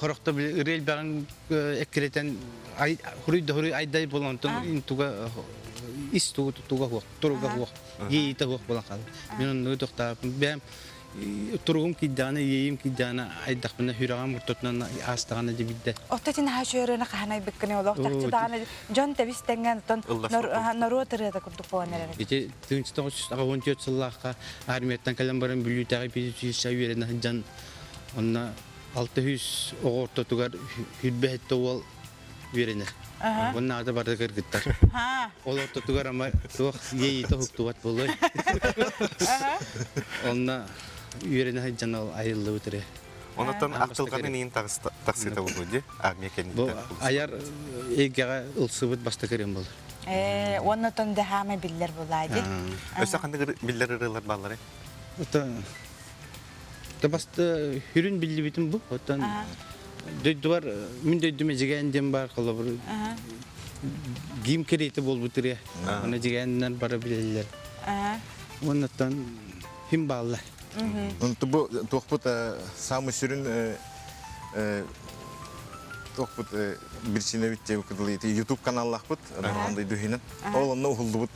хорохто били ырыа элбэҕин эккирэтэн хуруй да хуруй айдай буолан онтон туга ис туга хуох туруга хуох иэйиитэ хуох буолан хаалар. Мин оннугу тохтооппун бэйэм туругум киирдэҕинэ иэйиим киирдэҕинэ айдахпына сүрэҕим ортотунан аастаҕына дьэ билдэ. Отто итин наһаа үчүгэй ырыаны хаһан айбыккыный олох чахчы даҕаны дьон тэбис тэҥҥэ оттон норуот ырыата курдук буолан эрэр. Ити 1984 сыллаахха армияттан кэлэн баран Бүлүүтээҕи педучилище үөрэнэ сылдьан онно 600 оҕо ортотугар хүрбэһиттэ уол үөрэнэр. Уонна аата барыта кыргыттар. Ол ортотугар ама туох иэйиитэ уһуктубат буолуой. Онно үөрэнэ сылдьан ол айыллыбыт эрэ. Онтон ахтылҕанын иин тахсыыта буолуо дии, армия кэнниттэн. Бу айар эйгэҕэ ылсыбыт бастакы ырыам буолар. Ээ, уонна оттон дэһаамай биллэр буолаа дии. Өссө ханнык биллэр ырыалар баалларый? Оттон басты хүрүн биллибитим бу. Оттон дойдубар мин дойдум Эдьигээн диэн баар холобур гимн кэриэтэ буолбут ырыа. Оны Эдьигээннэр бары билэллэр. Уоннаттан хим бааллар. Онто бу туохпут самый сүрүн туохпут биричиинэбит диэбит YouTube каналлаахпыт Дорҕоон дойду Ол онно уһуллубут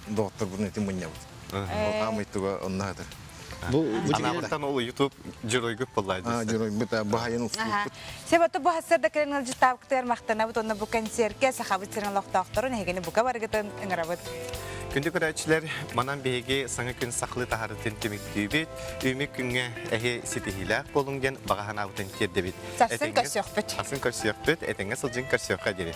доҕотторбутун ити мунньабыт. Ол аамый туга онно хатыр. Бу Анаабыттан ол YouTube дьоруойгут буоллаа А, дьоруойбут баһайын устубуппут. Себото бу хассарда кэлэн ыалдьыттаабыкытыгар махтанабыт уонна бу кэнсиэркэ Сахабыт сирин олохтоохторун эһигини бука барыгытын ыҥырабыт. Күндү көрөөччүлэр, манан биһиги саҥа күн сахалыы таһаарытын түмүктүүбүт. Үүмүк күҥҥэ эһи ситиһиилээх буолуҥ диэн баҕа санаабытын тиэрдэбит. Сарсын көрсүөхпүт. Сарсын көрсүөхпүт, этэҥҥэ сылдьын көрсүөххэ диэри.